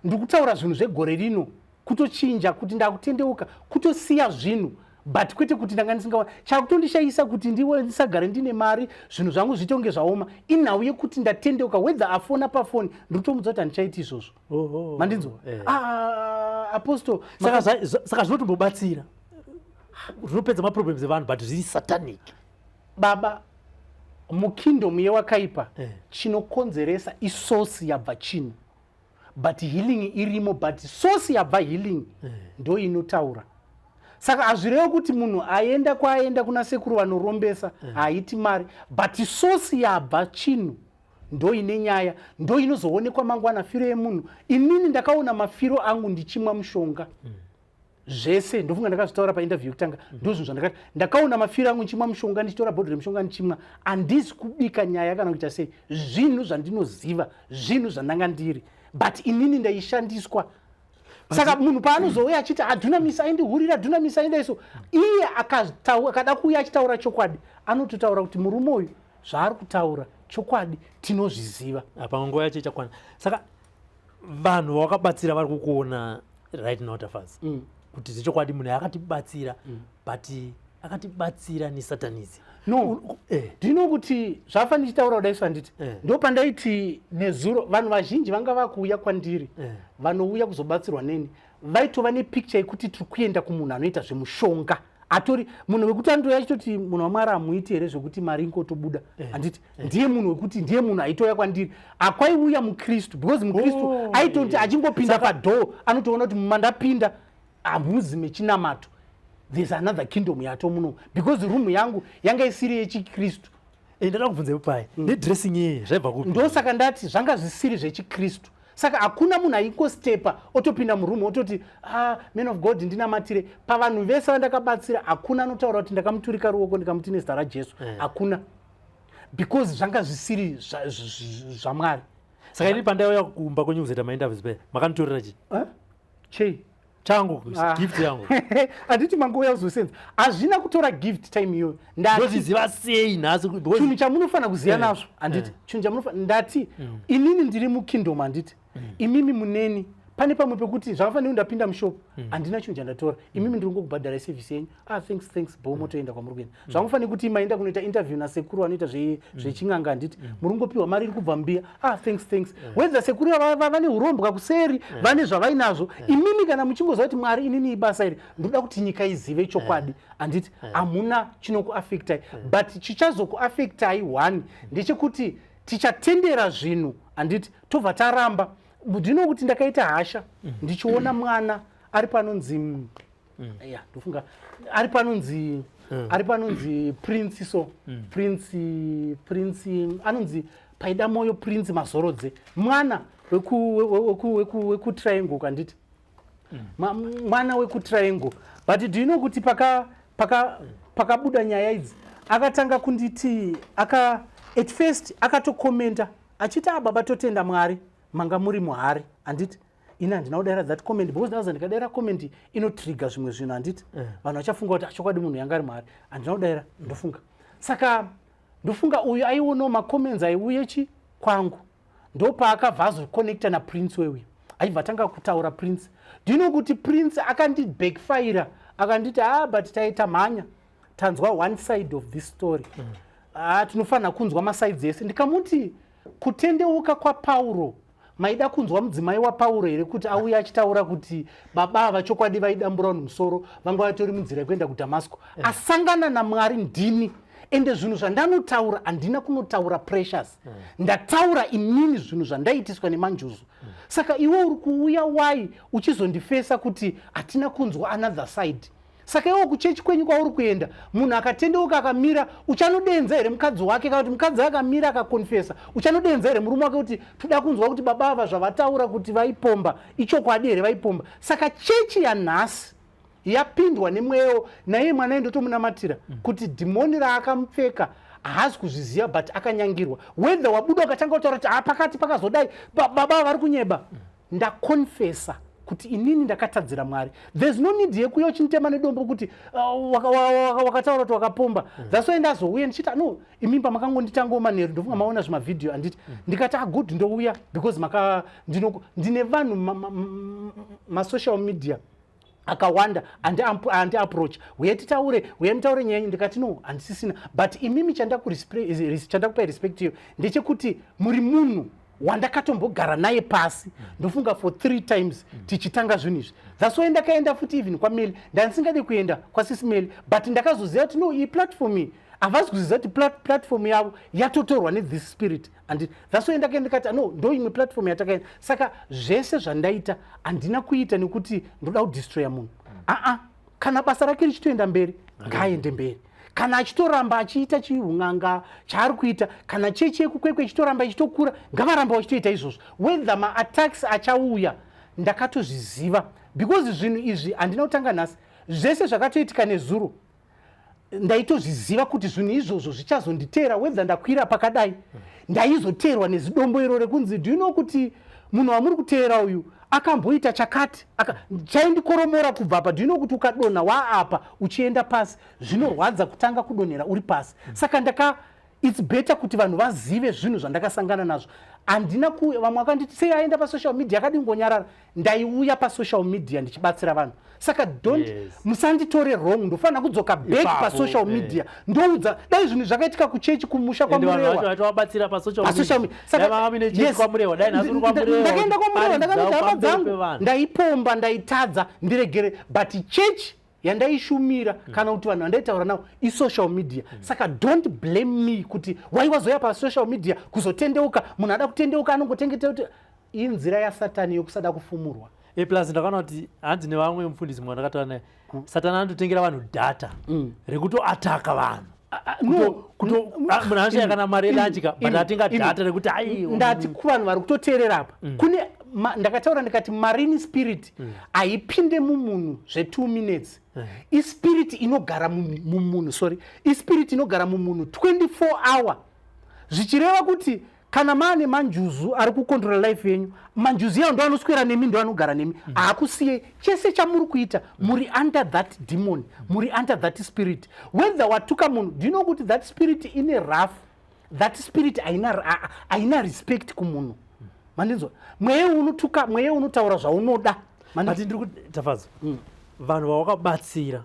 ndiri kutaura zvinhu zvegore rino, kutochinja kuti ndakutendeuka, kutosiya zvinhu, but kwete kuti ndanga ndisingaoni. Chakutondishayisa kuti ndiwe ndisagare ndine mari, zvinhu zvangu zviite kunge zvaoma, inhau yekuti ndatendeuka. Whether afona pafoni, ndiri kutomudza kuti handichaiti izvozvo. Mandinzwa? Ah, apostle. Saka zvinotombobatsira, zvinopedza maproblems evanhu, but zviri satanic. Baba, mukingdom yewakaipa, chinokonzeresa isource yabva chinhu, but healing irimo, but source yabva healing ndo inotaura. Saka hazvirevi kuti munhu aenda kwaaenda kuna sekuru vanorombesa haiti mari, but source yabva chinhu ndo ine nyaya, ndo inozoonekwa mangwana firo yemunhu. Inini ndakaona mafiro angu ndichimwa mushonga. Zvese ndofunga ndakazvitaura painterview yekutanga. Ndo zvinhu zvandakati ndakaona mafiro angu ndichimwa mushonga, ndichitora bhodhoro remushonga ndichimwa. Handisi kubika nyaya kana kuita sei, zvinhu zvandinoziva, zvinhu zvandanga ndiri, but inini ndaishandiswa. Saka munhu paanozouya achiti aDunamis aindihurira, Dunamis aindaiso, iye akada kuuya achitaura chokwadi, anototaura kuti murume uyu zvaari kutaura chokwadi, tinozviziva. Apa nguva yacho ichakwana. Saka vanhu vawakabatsira vari kukuona right now, Tafadza, kuti zvechokwadi munhu akatibatsira, but akatibatsira nesatanism? No, ndino kuti zvafa ndichitaura kudai so, handiti? Ndo pandaiti nezuro vanhu vazhinji vanga vakuuya kwandiri, vanouya kuzobatsirwa neni, vaitova nepicture yekuti tiri kuenda kumunhu anoita zvemushonga, atori munhu wekuti anotouya achitoti, "Munhu waMwari, hamuiti here zvekuti mari ingotobuda?" Handiti ndiye munhu wekuti ndiye munhu aitouya kwandiri? Akwaiuya mukristu, because mukristu aitoti achingopinda padoor anotoona kuti mandapinda hamuzi mechinamato, there's another kingdom yato muno, because room yangu yanga isiri yechikristu. Ndada kubvunza ipapai, nedressing iyi zvaibva kupi? Ndosaka ndati zvanga zvisiri zvechikristu. Saka hakuna munhu aingostepa otopinda muroom ototi, "Ah, man of God, ndinamatire." Pavanhu vese vandakabatsira, hakuna anotaura kuti ndakamuturika ruoko ndikamuti, "Nezita raJesu." Hakuna, because zvanga zvisiri zvaMwari. Saka ini pandaiuya kumba kwenyu kuzoita mainterviews paya, makanditorera chii? Eh? Chei? Changu. Gift yangu. Handiti mangouya kuzosenza? Hazvina kutora gift time iyoyo. Ndozviziva sei nhasi? Chinhu chamunofanira kuziva nazvo, handiti? Chinhu chamunofanira, ndati inini ndiri mukingdom, handiti? Imimi muneni pane pamwe pekuti zvakafanira kuti ndapinda mushop, handina chinhu chandatora. Imimi ndiri ngokubhadhara service yenyu. "Ah, thanks, thanks." Bo motoenda kwamuri kuenda. Zvamufanira kuti maenda kunoita interview nasekuru vanoita zvechin'anga, handiti? Muri kungopiwa mari iri kubva mbiya. "Ah, thanks, thanks." Whether sekuru vane urombwa kuseri, vane zvavainazvo, imimi kana muchingoziva kuti, "Mwari, inini ibasa iri ndoda kuti nyika izive chokwadi," handiti? Hamuna chinokuaffectai, but chichazokuaffectai one ndechekuti tichatendera zvinhu, handiti? Tobva taramba. Ndino kuti ndakaita hasha ndichiona mwana ari panonzi, ya, ndofunga ari panonzi Prince, so Prince anonzi Paida Moyo, Prince Mazorodze, mwana wekuTriangle, kanditi mwana wekuTriangle. But do you know kuti pakabuda nyaya idzi, akatanga kunditi aka at first akatokomenda achiti, "A baba, totenda Mwari, manga muri muhari," handiti? Ini handina kudaira that comment because ndaza ndikadaira comment inotrigger zvimwe zvinhu, handiti? Vanhu vachafunga kuti achokwadi munhu yanga ari muhari. Handina kudaira. Ndofunga saka ndofunga uyu aionawo macomments aiuye chi kwangu, ndopaakabva azokonecta naPrince wewe, achibva atanga kutaura Prince. Do you know kuti Prince akandibackfire, akanditi, "Ah, but taita mhanya tanzwa one side of this story. Ah, tinofanira kunzwa masides ese." Ndikamuti, "Kutendeuka kwaPauro, maida kunzwa mudzimai waPauro here kuti auye achitaura kuti baba ava chokwadi vaidambura vanhu musoro, vanga vatori munzira yekuenda kuDhamasco, asangana naMwari? Ndini, ende zvinhu zvandanotaura handina kunotaura Precious, ndataura inini zvinhu zvandaitiswa nemanjuzu. Saka iwe uri kuuya wai uchizondifesa kuti hatina kunzwa another side? Saka iwo kuchechi kwenyu kwauri kuenda, munhu akatendeuka akamira, uchanodenza here mukadzi wake? Kana kuti mukadzi akamira akakonfesa, uchanodenza here murume wake kuti toda kunzwa kuti baba ava zvavataura kuti vaipomba ichokwadi here vaipomba?" Saka chechi yanhasi yapindwa nemweyo. Naiye mwana indotomunamatira kuti dhimoni raakamupfeka haazi kuzviziva, but akanyangirwa. Whether wabuda ukatanga kutaura kuti, "Ha, pakati pakazodai, baba vari kunyeba," ndakonfesa kuti inini ndakatadzira Mwari. There's no need yekuuya uchinditema nedombo kuti wakataura kuti wakapomba. That's why ndazouya ndichiti, "No, imimba makangonditangawo manheru." Ndofunga maona zvimavhidhiyo, handiti? Ndikati, "Agood, ndouya," because maka ndine vanhu masocial media akawanda andiapproach, "Uye titaure, uye mutaure nyaya yenyu." Ndikati, "No, handisisina." But imimi chandakupai respect iyo ndechekuti muri munhu wandakatombogara naye pasi, ndofunga for three times tichitanga zvinhu izvi. That's why ndakaenda futi even kwaMeli. Ndandisingadi kuenda kwasisi Meli, but ndakazoziva kuti no, iyi platform iyi havasi kuziva kuti platform yavo yatotorwa nethis spirit, and that's why ndakaenda ndikati, "No, ndo imwe platform yatakaenda." Saka zvese zvandaita handina kuita nekuti ndoda kudestroya munhu. Aa, kana basa rake richitoenda mberi, ngaaende mberi. Kana achitoramba achiita chiun'anga chaari kuita, kana chechi yekuKwekwe ichitoramba ichitokura, ngavaramba vachitoita izvozvo. Whether maattacks achauya. Ndakatozviziva because zvinhu izvi handina kutanga nhasi. Zvese zvakatoitika nezuro ndaitozviziva kuti zvinhu izvozvo zvichazonditeera, whether ndakwira pakadai ndaizoteerwa nezidombo iro rekunzi, do you know kuti munhu wamuri kuteera uyu akamboita chakati chaindikoromora kubva apa? Do you know kuti ukadonha waapa uchienda pasi zvinorwadza kutanga kudonhera uri pasi? Saka ndaka it's better kuti vanhu vazive zvinhu zvandakasangana nazvo. Handina ku vamwe vakanditi, sei aenda pasocial media? Akadingonyarara. Ndaiuya pasocial media ndichibatsira vanhu, saka don't musanditore wrong. Ndofanira kudzoka back pasocial media ndoudza dai zvinhu zvakaitika kuchechi kumusha kwaMurewa. Vabatsira pasocial Pasocial media. Yes. Kwamurewa, dai nhasi uri kwaMurewa. Ndakaenda kwaMurewa, ndakanoita hama dzangu, ndaipomba, ndaitadza, ndiregere, but church yandaishumira kana kuti vanhu vandaitaura navo isocial media. Saka don't blame me kuti wai wazoya pasocial media kuzotendeuka. Munhu ada kutendeuka anongotengeta kuti inzira yasatani yokusada kufumurwa. E, plus ndakaona kuti hanzi nevamwe mufundisi mwe ndakataura naye, Satani anototengera vanhu data rekutoataka vanhu. No. Munhu anoshaya kana mari yelunch ka, but atenga data rekuti ai. Ndati kuvanhu vari kutoteerera apa, kune ndakataura ndikati marine spirit haipinde mumunhu zve2 minutes. Ispirit inogara mumunhu, sorry, ispirit inogara mumunhu 24 hour, zvichireva kuti kana maane manjuzu ari kucontrola life yenyu, manjuzu iyawo ndo anoswera nemi, ndo anogara nemi, haakusiye. Chese chamuri kuita muri under that demon, muri under that spirit. Whether watuka munhu, do you know kuti that spirit ine rough, that spirit haina respect kumunhu? Mandinzwa? Mweya unotuka, mweya unotaura zvaunoda. But ndiri kutafadza vanhu vawakabatsira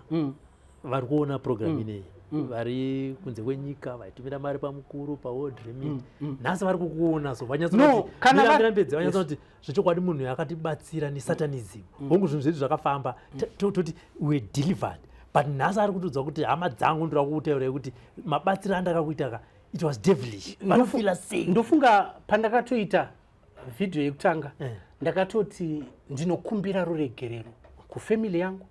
vari kuona program ineyi, vari kunze kwenyika, vaitumira mari pamukuru paWorld Remit, nhasi vari kukuona so No, kana vanyatsopedza vanyatsoti zvechokwadi munhu akatibatsira nesatanism. Hongu, zvinhu zvedu zvakafamba, toti we delivered, but nhasi ari kutiudza kuti, hama dzangu, ndoda kukutaurai kuti mabatsiro andakakuita ka, it was devilish. Vanofila sei? Ndofunga pandakatoita vhidhiyo yekutanga ndakatoti ndinokumbira ruregerero kufamily yangu,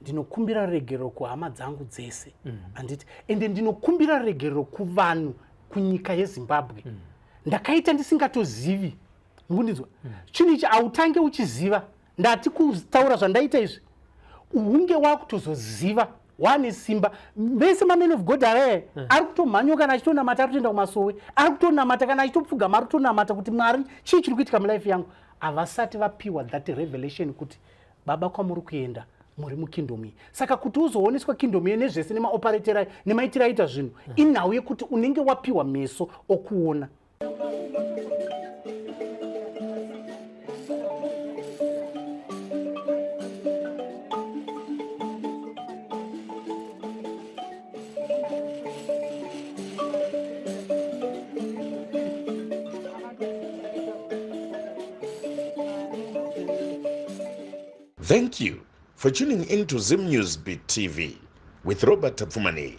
ndinokumbira ruregerero kuhama dzangu dzese, handiti? Ende ndinokumbira ruregerero kuvanhu kunyika yeZimbabwe. Ndakaita ndisingatozivi, mukundinzwa? Chinhu ichi hautange uchiziva. Ndati kutaura zvandaita izvi, unge wakutozoziva wane simba. Vese mamen of God aree ari kutomhanywa kana achitonamata, ari kutoenda kumasowe, ari kutonamata, kana achitopfugama ari kutonamata kuti Mwari, chii chiri kuitika mulife yangu? Havasati vapiwa that revelation kuti baba, kwamuri kuenda muri mukingdom iyi. Saka kuti uzooneswa kingdom iyi nezvese nemaoperatero ayo nemaitiro aita zvinhu, inhau yekuti unenge wapiwa meso okuona. Thank you for tuning in to Zim News Beat TV with Robert Tafumani.